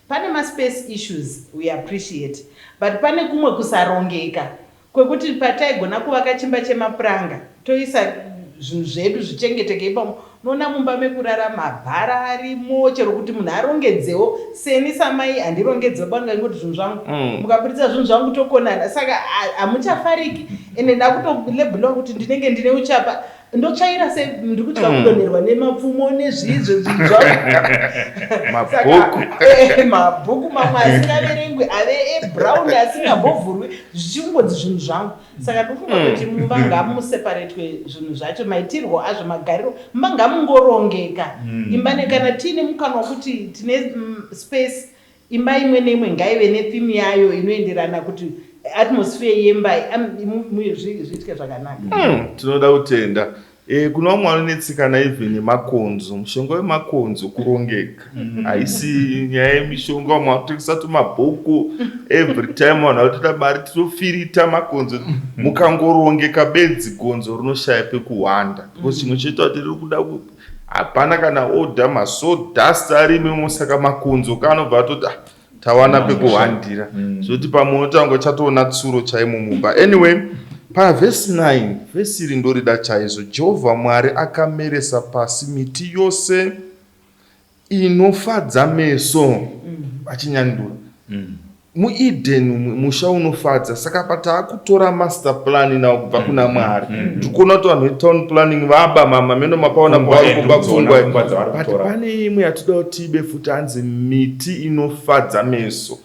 Pane maspace issues, we appreciate, but pane kumwe kusarongeka kwekuti pataigona kuvaka chimba chemapuranga toisa. zvinhu zvedu zvichengeteke ipamo. Unoona mumba mekurara mabhara arimo chero kuti munhu arongedzewo seni samai handirongedze baba ndingangoti zvinhu zvangu mm. mukaburitsa zvinhu zvangu tokonana saka hamuchafariki ende ndakutolebhulawa kuti ndinenge ndine uchapa ndotsvaira se ndiri kutya mm. kudonherwa nemapfumo nezviizvo zvinzvamabhuku eh, mabhuku mamwe asingaverengwi ave ebrown asingambovhurwi zvichingonzi zvinhu zvangu saka ndikufunga mm. kuti mumba ngamuseparetwe zvinhu zvacho maitirwo azvo magariro mumba ngamungorongeka mm. imba nekana tiine mukana wekuti tine space imba imwe neimwe ngaive netheme yayo inoenderana kuti atmosphere yemba zviitike zvakanaka Tinoda kutenda. E, kuna vamwe vanonetsekana even nemakonzo. Mushonga wemakonzo kurongeka. Haisi nyaya yemishonga, vamwe vanotengesa tumabhuku every time vanhu vanotoita mari tinofirita makonzo. Mukangorongeka bedzi gonzo rinoshaya pekuhwanda. Because chimwe chinoita kuti riri kuda hapana kana order masawdust arimo saka makonzo kaanobva atoti ah, tawana pekuhwandira mm. zvekuti pamwe unotanga uchatoona tsuro chaimo mumba anyway pavhesi 9 vhesi iri ndorida chaizvo jehovha mwari akameresa pasi miti yose inofadza meso mm. achinyandura mm. muEden musha unofadza saka pataakutora master plan nawo kubva kuna Mwari ndiri kuona kuti vanhu vetown planning vaba mama meno mapaona pavari kuba pfungwa but pane imwe yatinoda kuti tibe futi hanzi miti inofadza meso.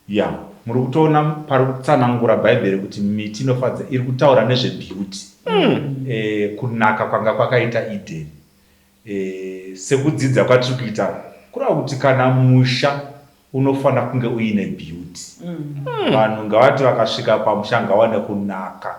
Ya muri kutoona pari kutsanangura bhaibheri kuti miti inofadza iri kutaura nezvebeauty mm. E, kunaka kwanga kwakaita Eden E, sekudzidza kwatiri kuita kureva kuti kana musha unofanira kunge uine beauty mm. Vanhu ngavati vakasvika pamusha ngawane kunaka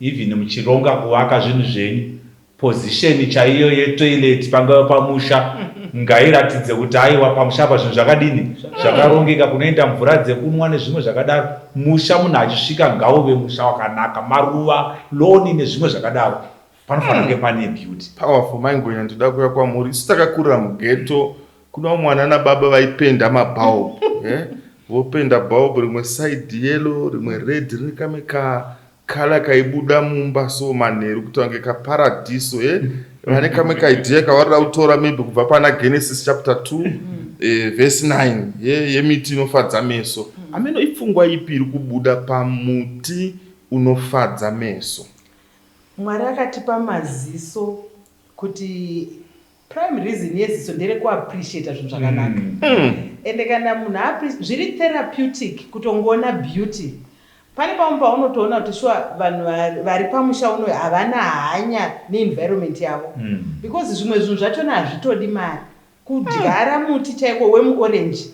even muchironga kuvaka zvinhu zvenyu position chaiyo yetoilet pangava pamusha ngairatidze kuti aiwa pamusha apa zvinhu zvakadini zvakarongeka kunoenda mvura dzekunwa nezvimwe zvakadaro musha munhu achisvika ngauve musha wakanaka maruva loni nezvimwe zvakadaro panofanira kunge pane beauty. Powerful mai Ngwenya ndoda kuuya kwamuri isu takakurira mughetto kuna vamwe vana nababa vaipenda mabulb eh? Vopenda bulb rimwe side yellow rimwe red rine kamwe ka colour kaibuda mumba so manheru kuita kunge kaparadiso eh? Vane kamwe kaidea kavarida kutora maybe kubva pana Genesis chapter 2 eh, verse 9 yemiti inofadza meso ameno ipfungwa ipi iri kubuda pamuti unofadza meso. Mwari akatipa maziso kuti prime reason yeziso nderekuappreciata zvinhu zvakanaka mm. Ende kana munhu zviri therapeutic kutongoona beauty pane pamwe paunotoona kuti shuwa vanhu vari pamusha uno havana hanya neenvironment yavo mm. Because zvimwe zvinhu zvachona hazvitodi mari Kudyara muti chaiko wemuorange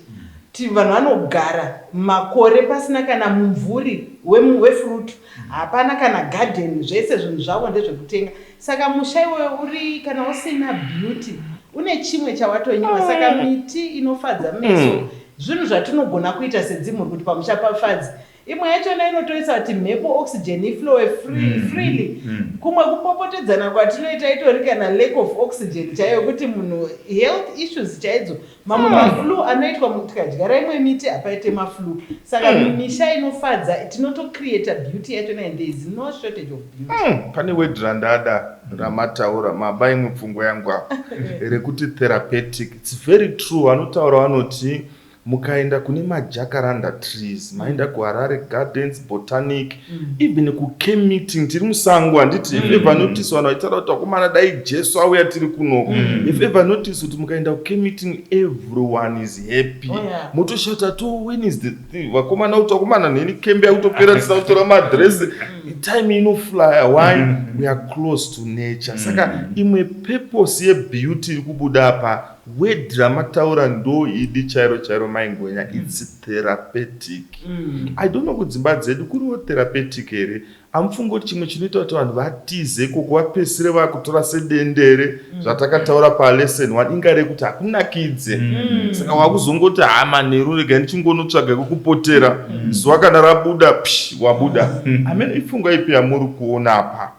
ti vanhu vanogara makore pasina kana mumvuri wefruit hapana kana garden zvese zvinhu zvavo ndezvekutenga saka musha iwoyo uri kana usina beauty une chimwe chawatonyima saka miti inofadza meso mm. Zvinhu zvatinogona kuita sedzimhuri kuti pamusha pafadze Imwe yachona inotoisa kuti mhepo oxygen iflowe free, mm. freely mm. Kumwe kupopotedzana kwatinoita itori kana lack of oxygen chaiyo kuti munhu health issues chaidzo mamwe mm. maflu anoitwa tikadyara imwe miti hapaite maflu saka mm. misha inofadza tinotocreata beauty yachona and there is no shortage of beauty mm. Pane word randada ramataura maba imwe pfungwa yangu apa rekuti therapeutic its very true vanotaura vanoti Mukaenda kune majacaranda trees, maenda kuHarare Gardens, Botanic, mm. even kucamp meeting tiri musango handiti mm. If ever notice vanhu vaitaura kuti vakomana dai Jesu auya tiri kunoko mm. If ever notice kuti mukaenda kucamp meeting everyone is happy. Oh, yeah. Motoshata to when is the thing vakomana kuti vakomana neni camp yakutopera tisina kutora madress mm. Time inoflya why mm. We are close to nature mm. Saka imwe purpose yebeauty iri kubuda apa Word ramataura ndo idi chairo chairo mai Ngwenya it's therapeutic. Mm. I don't know kudzimba dzedu kuriwo therapeutic here. Amufungi kuti chimwe chinoita kuti vanhu vatize ikoko vapesire vakutora sedendere mm. zvatakataura pa lesson 1 ingare kuti hakunakidze. Mm. Saka wakuzongoti ha manheru rega ndichingonotsvaga kwekupotera. Mm. Zuva kana rabuda psh wabuda. Mm. Ameno ipfungwa ipi yamuri kuona apa?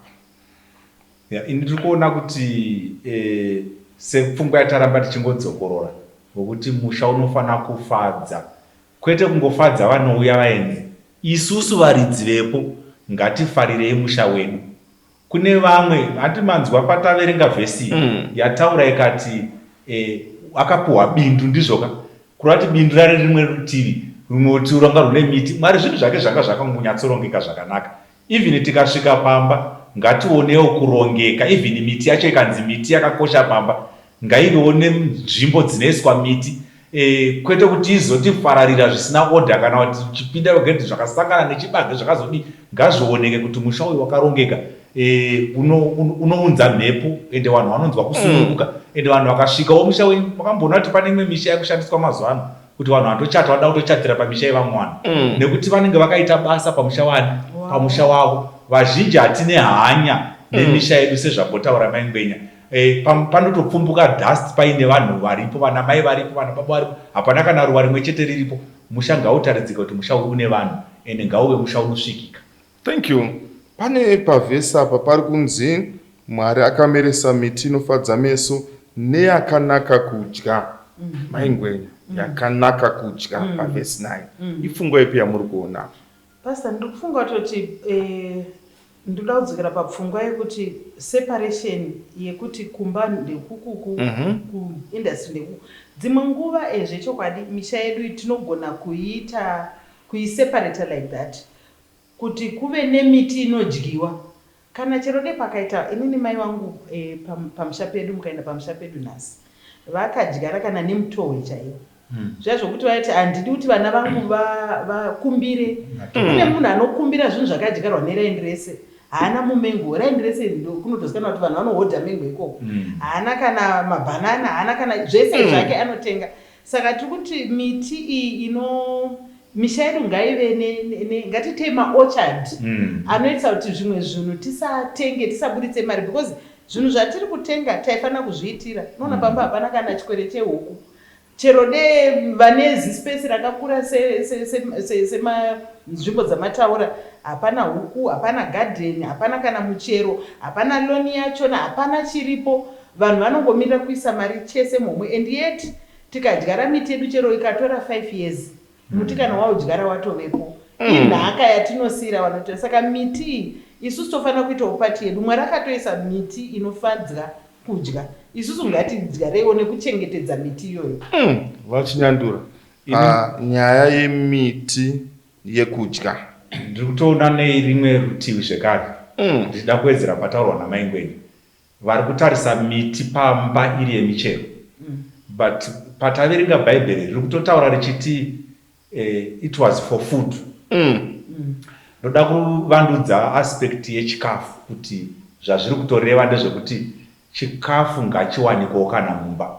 Yeah, ini ndiri kuona kuti eh, sepfungwa yataramba tichingodzokorora wekuti musha unofanira kufadza kwete kungofadza vanouya vaenzi isusu varidzi vepo ngatifarirei musha wedu. Kune vamwe hati manzwa pataverenga vhesi yataura ikati akapuhwa bindu, ndizvoka? Kureva kuti bindu rari rimwe rutivi, rumwe rutivi rwanga rune miti. Mwari zvinhu zvake zvanga zvakangonyatsorongeka zvakanaka. Even tikasvika pamba ngationewo kurongeka, even miti yacho ikanzi miti yakakosha pamba ngaivewo nenzvimbo dzinoiswa miti kwete kuti izotifararira zvisina order, kana kuti uchipinda wegedhi zvakasangana nechibage zvakazodii. Ngazvioneke kuti musha uyu wakarongeka, unounza mhepo ende vanhu vanonzwa kusununguka. Ende vanhu vakasvikawo musha wenyu, makamboona kuti pane imwe misha yakushandiswa mazuva ano kuti vanhu vanotochata vanoda kutochatira pamisha yevamwe vanhu nekuti vanenge vakaita basa pamusha wani, pamusha wavo. Vazhinji hatine hanya nemisha yedu sezvambotaura Mai Ngwenya. Panotopfumbuka dust paine vanhu varipo, vana mai varipo, vana baba varipo, hapana kana ruva rimwe chete riripo. Musha ngautaridzike kuti musha uyu une vanhu ende ngauve musha unosvikika. Thank you. Pane pavhesi apa pari kunzi Mwari akameresa miti inofadza meso neyakanaka kudya. Mai Ngwenya, yakanaka kudya pavhesi 9. Ipfungwa ipi yamuri kuona apa? Pastor, ndiri kufunga kutoti ndoda kudzokera papfungwa yekuti separation yekuti kumba ndekukuku, kuindustry ndekuku. Dzimwe nguva zvechokwadi misha yedu tinogona kuiita kuiseparata like that kuti kuve nemiti inodyiwa. Kana chero dei pakaita inini mai vangu pamusha pedu, mukaenda pamusha pedu nhasi vakadyara kana nemutohwe chaiwo, zviya zvokuti vaiti handidi kuti vana vangu vakumbire. Kune munhu anokumbira zvinhu zvakadyarwa neraini rese, haana mumengo. Raini rese kunotozikanwa kuti vanhu vanohodha mengo ikoko, haana kana mabhanana, haana kana zvese zvake anotenga. Saka tiri kuti miti iyi ino misha yedu ngaive ngatitei maorchard anoita kuti zvimwe zvinhu tisatenge, tisaburitse mari, because zvinhu zvatiri kutenga taifanira kuzviitira. Unoona pamba hapana kana chikwere chehuku, chero de vane zispace rakakura semanzvimbo dzamataura, hapana huku, hapana garden, hapana kana muchero, hapana lawn yachona, hapana chiripo. Vanhu vanongomirira kuisa mari chese muhomwe, and yet tikadyara miti yedu chero ikatora 5 years, muti kana waudyara watovepo, inhaka yatinosiyira vanotora. Saka miti iyi isusu tofanira kuitawo part yedu. Mwari akatoisa miti inofadza kudya, isusu ngatidyareiwo nekuchengetedza miti iyoyo. VaChinyandura, nyaya yemiti yekudya. Ndiri kutoona nerimwe rutivi zvekare, ndichida kuwedzera pataurwa naMai Ngwenya. Vari kutarisa miti pamba iri yemichero, but pataverenga Bhaibheri riri kutotaura richiti it was for food. Ndoda kuvandudza aspect yechikafu, kuti zvazviri kutoreva ndezvekuti chikafu ngachiwanikwawo kana mumba,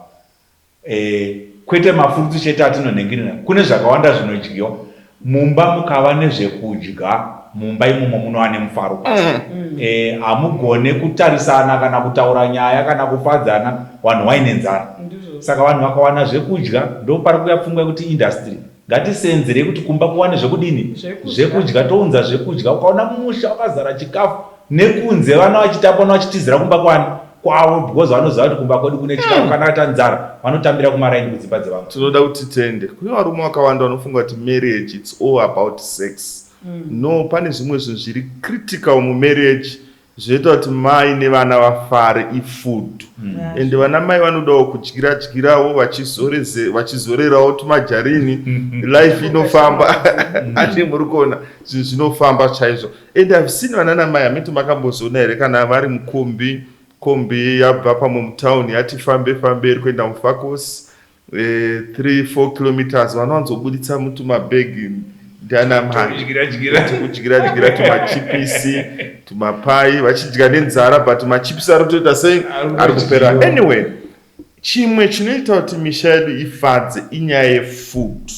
kwete mafurutsu chete atinonhengirira. Kune zvakawanda zvinodyiwa mumba. Mukava nezvekudya mumba imomo munova nemufaro pasi. Hamugone kutarisana kana kutaura nyaya kana kufadzana vanhu vaine nzara. Saka vanhu vakawana zvekudya, ndo pari kuuya pfungwa yekuti industry ngatisenzerei kuti kumba kuwane zvekudini, zvekudya, tounza zvekudya. Ukaona musha wakazara chikafu, nekunze vana vachitamba vachitizira kumba kwani kwavo, because vanoziva kuti kumba kwedu kune chikafu. Kana vaita nzara vanotambira kumaraini kudzimba dzevamwe. Tinoda kuti titende kune varume vakawanda vanofunga kuti marriage, it's all about sex. No, pane zvimwe zvinhu zviri critical mumarriage zvinoita kuti mai nevana vafare, ifood. Ende vana mai vanodawo kudyira dyirawo vachizorerawo tumajarini, life inofamba. Ati muri kuona zvinhu zvinofamba chaizvo. And I've seen vana namai, hamiti makambozoona here, kana vari mukombi, kombi yabva pamwe mutauni yati fambe fambe iri kuenda muFakos 3 4 kilometers, vanowanzobuditsa mutumabhegi ndiana mai kudyira dyira tumachipisi, tumapai, vachidya nenzara, but machipisi ari kutoita sei? Ari kupera. Anyway, chimwe chinoita kuti misha yedu ifadze inyaya yefood.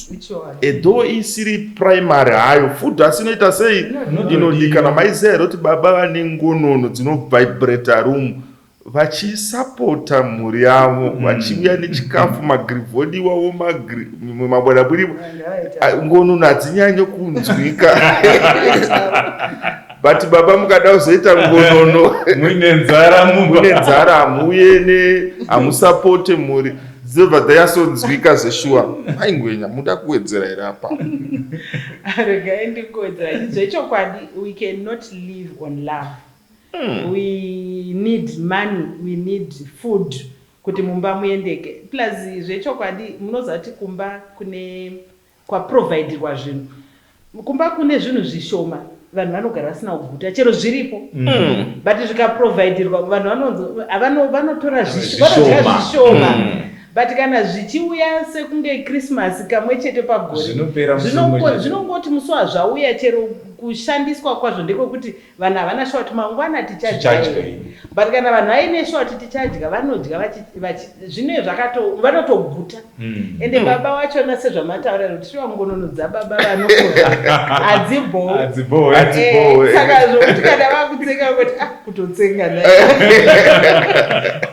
Though isiri primary hayo food, asi inoita sei? Inodikana. Maiziva here kuti baba vane ngonono dzinovibrata room vachisapota mhuri yavo, vachiuya nechikafu, magrivhodi iwawo, mabwadabwiri, ngonono hadzinyanye kunzwika, but baba mukada kuzoita ngonono muine nzara mumba, mune nzara, hamuuye ne hamusapote mhuri, dzinobva dzanyasonzwika zveshuwa. Maingwenya, muda kuwedzera here apa? Regai ndikuwedzera. Zvechokwadi, we cannot live on love. We need money, we need food kuti mumba muendeke. Plus zvechokwadi munoziva kuti kumba kune kwaprovidirwa zvinhu, kumba kune zvinhu zvishoma, vanhu vanogara vasina kuguta chero zviripo, but zvikaprovidirwa vanhu vanotora vanodya Zvishoma. zvishoma. But kana zvichiuya sekunge Christmas kamwe chete pagore, Zvinopera musi mumwe chete. Zvinongoti musi wazvauya, chero kushandiswa kwazvo ndekwekuti vanhu havana shuwa kuti mangwana tichadya Tichadya here. But kana vanhu vaine shuwa kuti tichadya, vanodya zvine zvakato vanotoguta. Ende baba vachona, sezvamataura kuti shuwa ngonono dzababa vanokura hadzibhowi. Hadzibhowi. Hadzibhowi. Saka zvokuti kana vakutsenga kuti ah, kutotsenga naye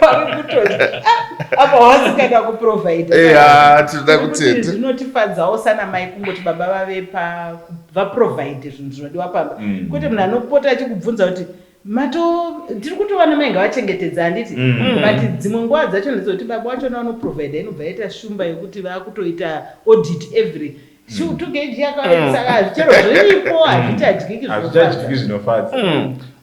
vari kutodya. Ah, apa wasikada kuprovide. Eya, tinoda kutenda. Zvinotifadzawo sana mai kungoti baba vave pa vaprovide zvinhu zvinodiwa pamba, kwete munhu anopota achikubvunza kuti mato tiri kutova namai ngavachengetedza, handiti? But dzimwe nguva dzacho ndedzekuti baba vachona vanoprovida, inobva yaita shumba yekuti vakutoita audit every 2 kg yakauya. Saka chero zviripo hazvichadyiki. Hazvichadyiki zvinofadza.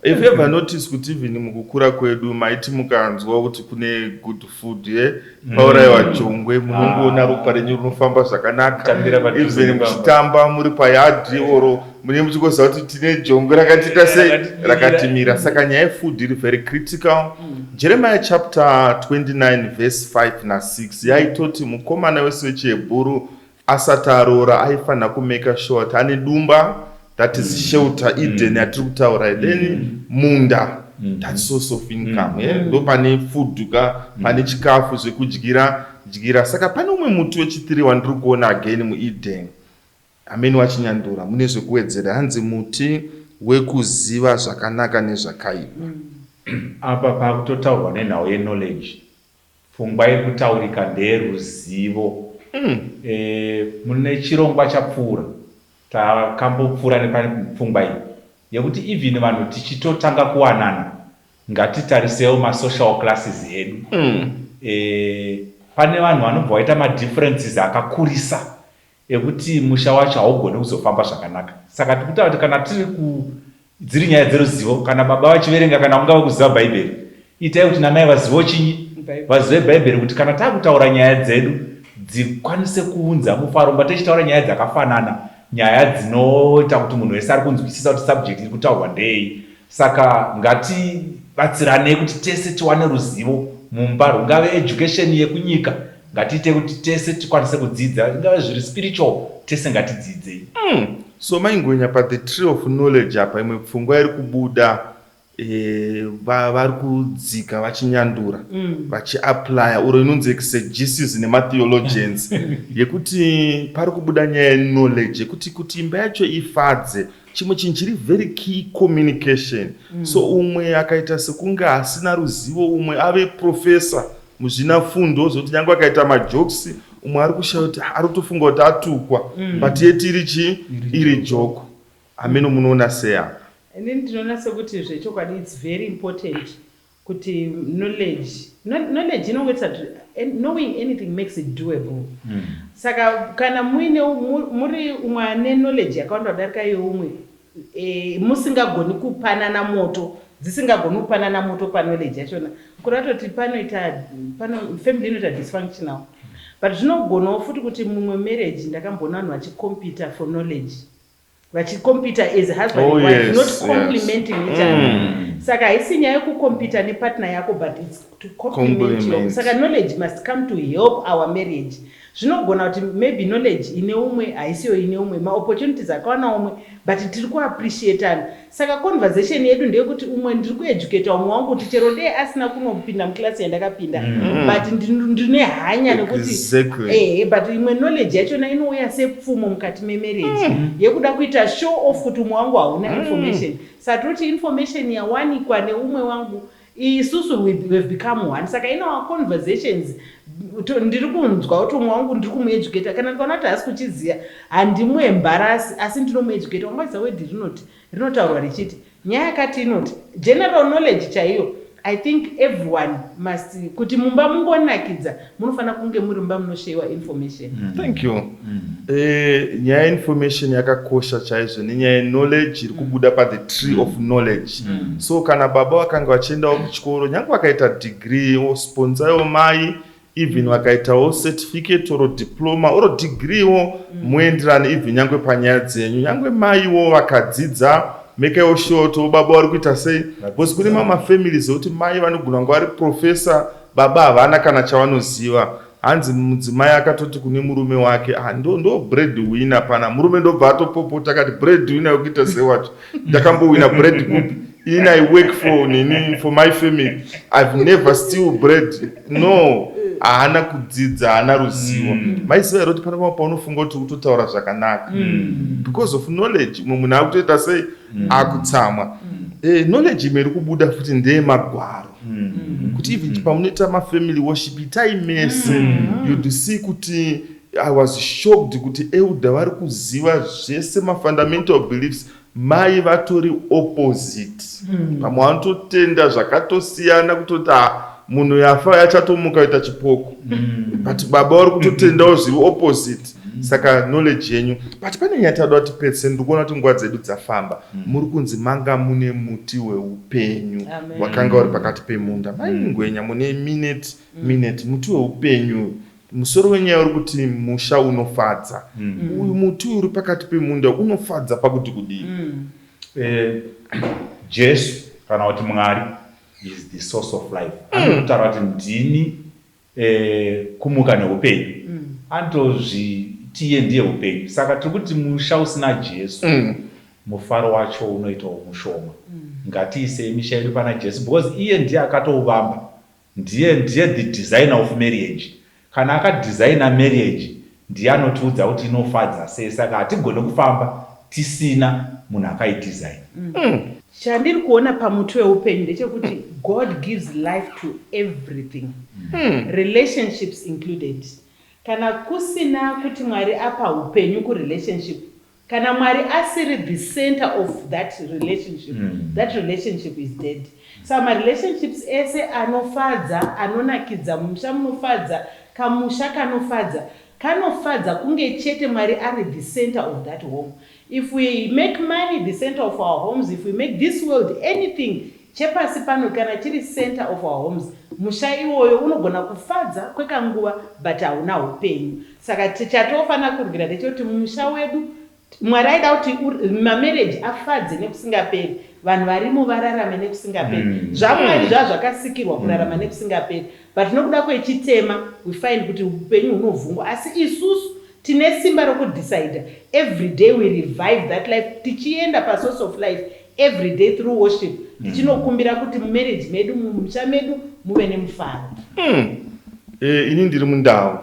If you ever notice kuti even mukukura kwedu maiti mukanzwa kuti kune good food ye paurayiwa jongwe, munongoona ropa renyu rinofamba zvakanaka. Kutambira padhuze Even nepamba. muchitamba muri payadhi oro mune muchingoziva kuti tine jongwe rakatiita sei, Rakatimira. rakatimira. Saka nyaya yefood iri very critical. Jeremiah chapter 29 verse 5 na6 yaitoti mukomana wese wechihebhuru asati aroora aifanira kumake sure kuti ane dumba, that is shelter, Eden yatiri kutaura, then munda, that's source of income, yeah? Ndo pane food ka, pane chikafu zvekudyira dyira. Saka pane umwe muti wechitiri wandiri kuona again muEden, amene wachinyandura mune zvekuwedzera, hanzi muti wekuziva zvakanaka nezvakaipa. Apa pakutotaurwa nenhau yeknowledge. Pfungwa iri kutaurika ndeyeruzivo. Mune chirongwa chapfuura takambopfuura nepapfungwa iyi yekuti even vanhu tichitotanga kuwanana, ngatitarisewo masocial classes edu. Pane vanhu vanobva vaita madifferences akakurisa ekuti musha wacho haugoni kuzofamba zvakanaka. Saka tikutaura kuti kana tiri ku dziri nyaya dzeruzivo, kana baba vachiverenga, kana ungave kuziva Bhaibheri, itai kuti namai vazivewo chinyi, Bhaibheri. Vazive Bhaibheri, kuti kana taakutaura nyaya dzedu dzikwanise kuunza mufaro mba tichitaura nyaya dzakafanana, nyaya dzinoita kuti munhu wese ari kunzwisisa kuti subject iri kutaurwa ndei. Saka ngatibatsiranei kuti tese tiwane ruzivo mumba, rungave education yekunyika, ngatiite kuti tese tikwanise kudzidza, ingave zviri spiritual, tese ngatidzidzei. So maingwenya pa the tree of knowledge apa, imwe pfungwa iri kubuda, vari kudzika vachinyandura, vachiapplya uro inonzi exegesis nematheologians, yekuti pari kubuda nyaya yeknowledge, yekuti kuti imba yacho ifadze, chimwe chinhu chiri very key, communication. So umwe akaita sekunge asina ruzivo, umwe ave professor muzvinafundo, zvokuti nyange akaita majokes, umwe ari kushaya kuti ari kutofunga kuti atukwa, but yet iri chii? Iri joke. Amene munoona sei apa? Inini ndinoona sekuti zvechokwadi it's very important kuti knowledge knowledge inongoita kuti knowing anything makes it doable. Saka kana muine muri umwe ane knowledge yakawanda kudarika yeumwe, musingagoni kupanana moto, dzisingagoni kupanana moto paknowledge yachona, kureva toti panoita pano family inoita dysfunctional. But zvinogonawo futi kuti mumwe marriage ndakamboona vanhu vachicompeta for knowledge, vachicompeta as husband and wife, not complementing each other. Saka haisi nyaya yekucompeta nepartner yako, but it's to complement your Complement. Saka knowledge must come to help our marriage. Zvinogona kuti maybe knowledge ine umwe haisiyo ine umwe, maopportunities akawana umwe, but tiri kuappreciatana. Saka conversation yedu ndeyekuti umwe ndiri kueducata umwe wangu kuti chero dei asina kunopinda muklasi yandakapinda, but ndine hanya nekuti ehe. But imwe knowledge yachona inouya sepfumo mukati memarriage, yekuda kuita show off kuti umwe wangu hauna information. Saka toti information yawanikwa neumwe wangu, isusu we've become one. Saka in our conversations ndiri kunzwa kuti umwe wangu ndiri kumueducata. Kana ndikaona kuti haasi kuchiziva, handimuembarasi, asi ndinomueducata. Wangaziva wedhi rinoti rinotaurwa richiti nyaya yakati inoti general knowledge chaiyo. I think everyone must, kuti mumba mungonakidza, munofanira kunge muri mumba munoshayiwa information. Thank you. Nyaya yeinformation yakakosha chaizvo, nenyaya yeknowledge iri kubuda pathe tree of knowledge. So kana baba vakanga vachiendawo kuchikoro, nyange vakaita degree, osponsawo mai, even vakaitawo certificate or diploma or degreewo, muenderane even nyange panyaya dzenyu. Nyange maiwo vakadzidza, mekaiwo sure kuti baba vari kuita sei, because kune mamwe mafamilies ekuti mai vanogona kunge vari professor, baba havana kana chavanoziva. Hanzi mudzimai akatoti kune murume wake, "Ah, ndo bread winner pana." Murume ndobva atopopota akati, "Bread winner wekuita sei wacho? Ndakambowina bread kupi? Ini I work for nini, for my family. I've never steal bread." No, haana kudzidza, haana ruzivo. Maiziva here kuti pane pamwe paunofunga kuti kutotaura zvakanaka, because of knowledge mumwe munhu akutoita sei? Akutsamwa. Knowledge imwe iri kubuda futi ndeyemagwaro, kuti even pamunoita mafamily worship, itai mese. You'd see kuti I was shocked kuti elder vari kuziva zvese, mafundamental beliefs, mai vatori opposite. Pamwe vanototenda zvakatosiyana, kutoti, "Ah, munhu yafa yachatomuka kuita chipoko," but baba vari kutotendawo zviri opposite. Saka knowledge yenyu. But pane nyaya tada kuti petse. Ndiri kuona kuti nguva dzedu dzafamba. Muri kunzi manga mune muti weupenyu Amen. wakanga uri pakati pemunda. Mai Ngwenya, mune minute. Muti weupenyu, musoro wenyaya uri kuti musha unofadza. Uyu muti uri pakati pemunda unofadza pakuti kudii? Jesu kana kuti Mwari is the source of life. Anotaura kuti, "Ndini kumuka neupenyu." Anotozvitiye ndiye upenyu. Saka tiri kuti musha usina Jesu, mufaro wacho unoitawo mushoma. Ngatiisei misha yedu pana Jesu, because iye ndiye akatouvamba, ndiye the designer of marriage. Kana akadhizaina marriage, ndiye anotiudza kuti inofadza sei. Saka hatigoni kufamba tisina munhu akaidhizaina. Chandiri kuona pamuti weupenyu ndechekuti God gives life to everything, relationships included. Kana kusina kuti Mwari apa upenyu kurelationship, kana Mwari asiri the center of that relationship, that relationship is dead. Saka marelationships ese anofadza, anonakidza, musha munofadza, kamusha kanofadza, kanofadza kunge chete Mwari ari the center of that home. If we make money the center of our homes, if we make this world, anything chepasi pano, kana chiri center of our homes, musha iwoyo unogona kufadza kwekanguva, but hauna upenyu. Saka chatofanira kurwira ndechekuti musha wedu, Mwari aida kuti mamarriage afadze nekusingaperi, vanhu varimo vararame nekusingaperi. ZvaMwari zvava zvakasikirwa kurarama nekusingaperi, but nokuda kwechitema we find kuti upenyu hunovhungwa. Asi isusu tine simba rokudecida. Every day we revive that life, tichienda pasource of life every day through worship, tichinokumbira kuti mumarriage medu, mumusha medu muve nemufaro. Ini ndiri mundau,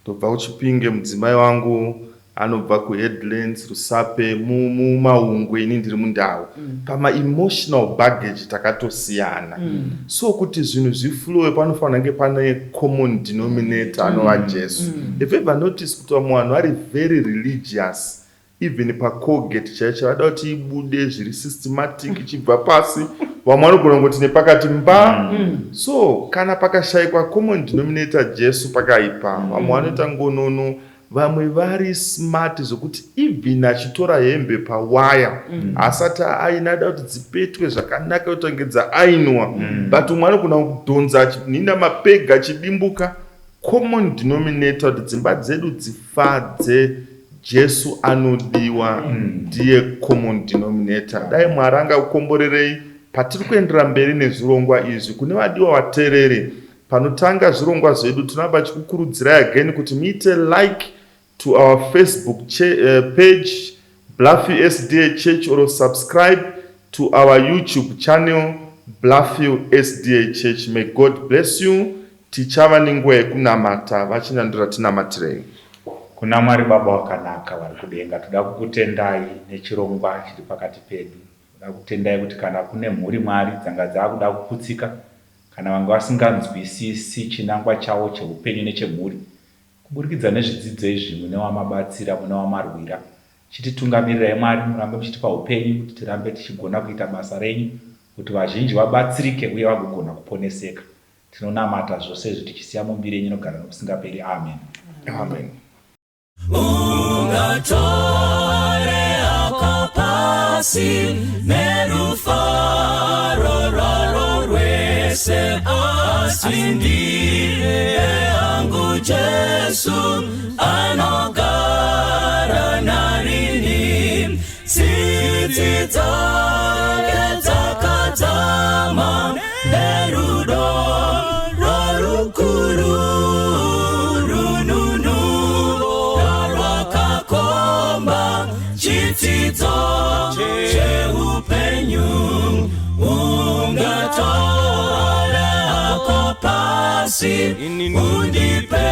ndobva kuChipinge. Mudzimai wangu anobva kuHeadlands, Rusape, muMaungwe. Ini ndiri mundau. Pamaemotional baggage takatosiyana. So kuti zvinhu zviflowe, panofanira kunge pane common denominator anova Jesu. If ever notice kuti vamwe vanhu vari very religious, even paColgate chaicho vada kuti ibude zviri systematic, ichibva pasi. Vamwe vanogona kungoti nepakati mba. So kana pakashayikwa common denominator Jesu, pakaipa. Vamwe vanoita ngonono, vamwe vari smart zvokuti even achitora hembe pawaya, asati aina, ada kuti dzipetwe zvakanaka kuti ange dzaainwa. But umwe anogona kudhonza achinhinda mapega achidimbuka. Common denominator kuti dzimba dzedu dzifadze, Jesu anodiwa, ndiye common denominator. Dai Mwari angakukomborerei patiri kuendera mberi nezvirongwa izvi. Kune vadiwa vateereri, panotanga zvirongwa zvedu tinoramba chikukurudzirai again kuti muite like to our Facebook page, Bluffy SDA Church, or subscribe to our YouTube channel, Bluffy SDA Church. May God bless you. Tichava nenguva yekunamata. Vachinandura, tinamatirei. Kuna Mwari Baba wakanaka vari kudenga, toda kukutendai nechirongwa chiri pakati pedu. Toda kutendai kuti kana kune mhuri, Mwari, dzanga dzakuda kuputsika, kana vanga vasinganzwisisi chinangwa chavo cheupenyu nechemhuri, kuburikidza nezvidzidzo izvi mune wamabatsira, mune wamarwira. Chititungamirirai, Mwari, murambe muchitipa upenyu kuti tirambe tichigona kuita basa renyu. kuti vazhinji vabatsirike uye vagogona kuponeseka. Tinonamata zvose izvi tichisiya mumbiri yenyu inogara nokusingaperi. Amen. Amen. Ungatore akapasi nerufaro rwaro rwese, asi ndiye angu Jesu anogara narini. Tsitsi dzake dzakadzama nerudo rwarukuru rununuro rwakakomba chitsidzo cheupenyu. Ungatora hako pasi undipe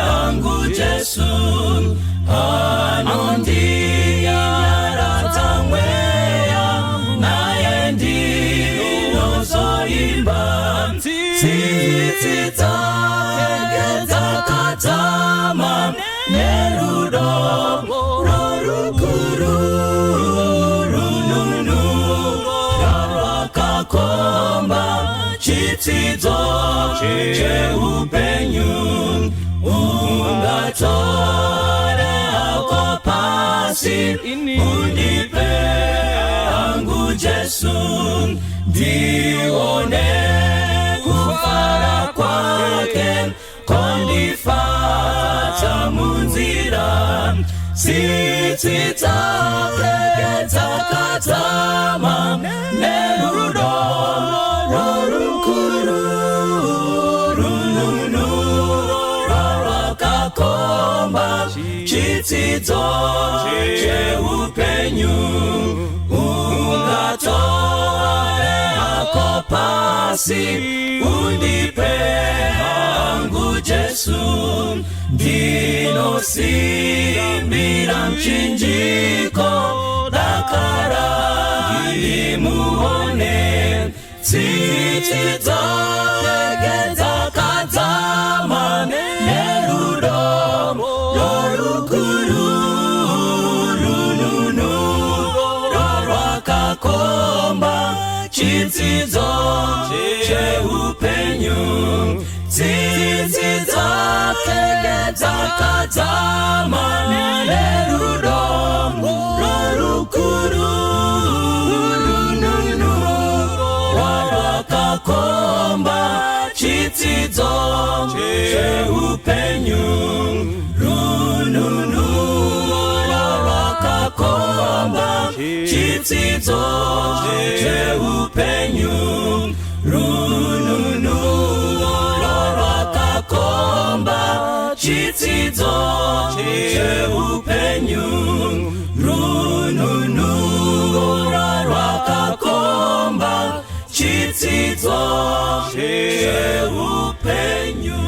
hangu Jesu anondinyaradza mweya, naye ndinozoimba. Tsitsi dzake dzakadzama nerudo rorukuru rununuro rwakakomba chitsidzo cheupenyu. Ungatore hako pasi undipe hangu Jesu, ndione kufara kwake kondifadza munzira. Tsitsi dzake dzakadzama nerudo rorukuru rununuro rwakakomba chitsidzo cheupenyu. Ungatore hako pasi undipe hangu Jesu, ndinosimbira mchinjiko dakara ndimuone. Tsitsi dzake dzakadzama nerudo rorukuru rununuro rwakakomba chitsidzo cheupenyu. Tsitsi dzake dzakadzama nerudo rorukuru rununuro rwakakomba chitsidzo cheupenyu. Rununuro rwakakomba chitsidzo cheupenyu. Rununuro rwakakomba chitsidzo cheupenyu. Rununuro rwakakomba chitsidzo cheupenyu.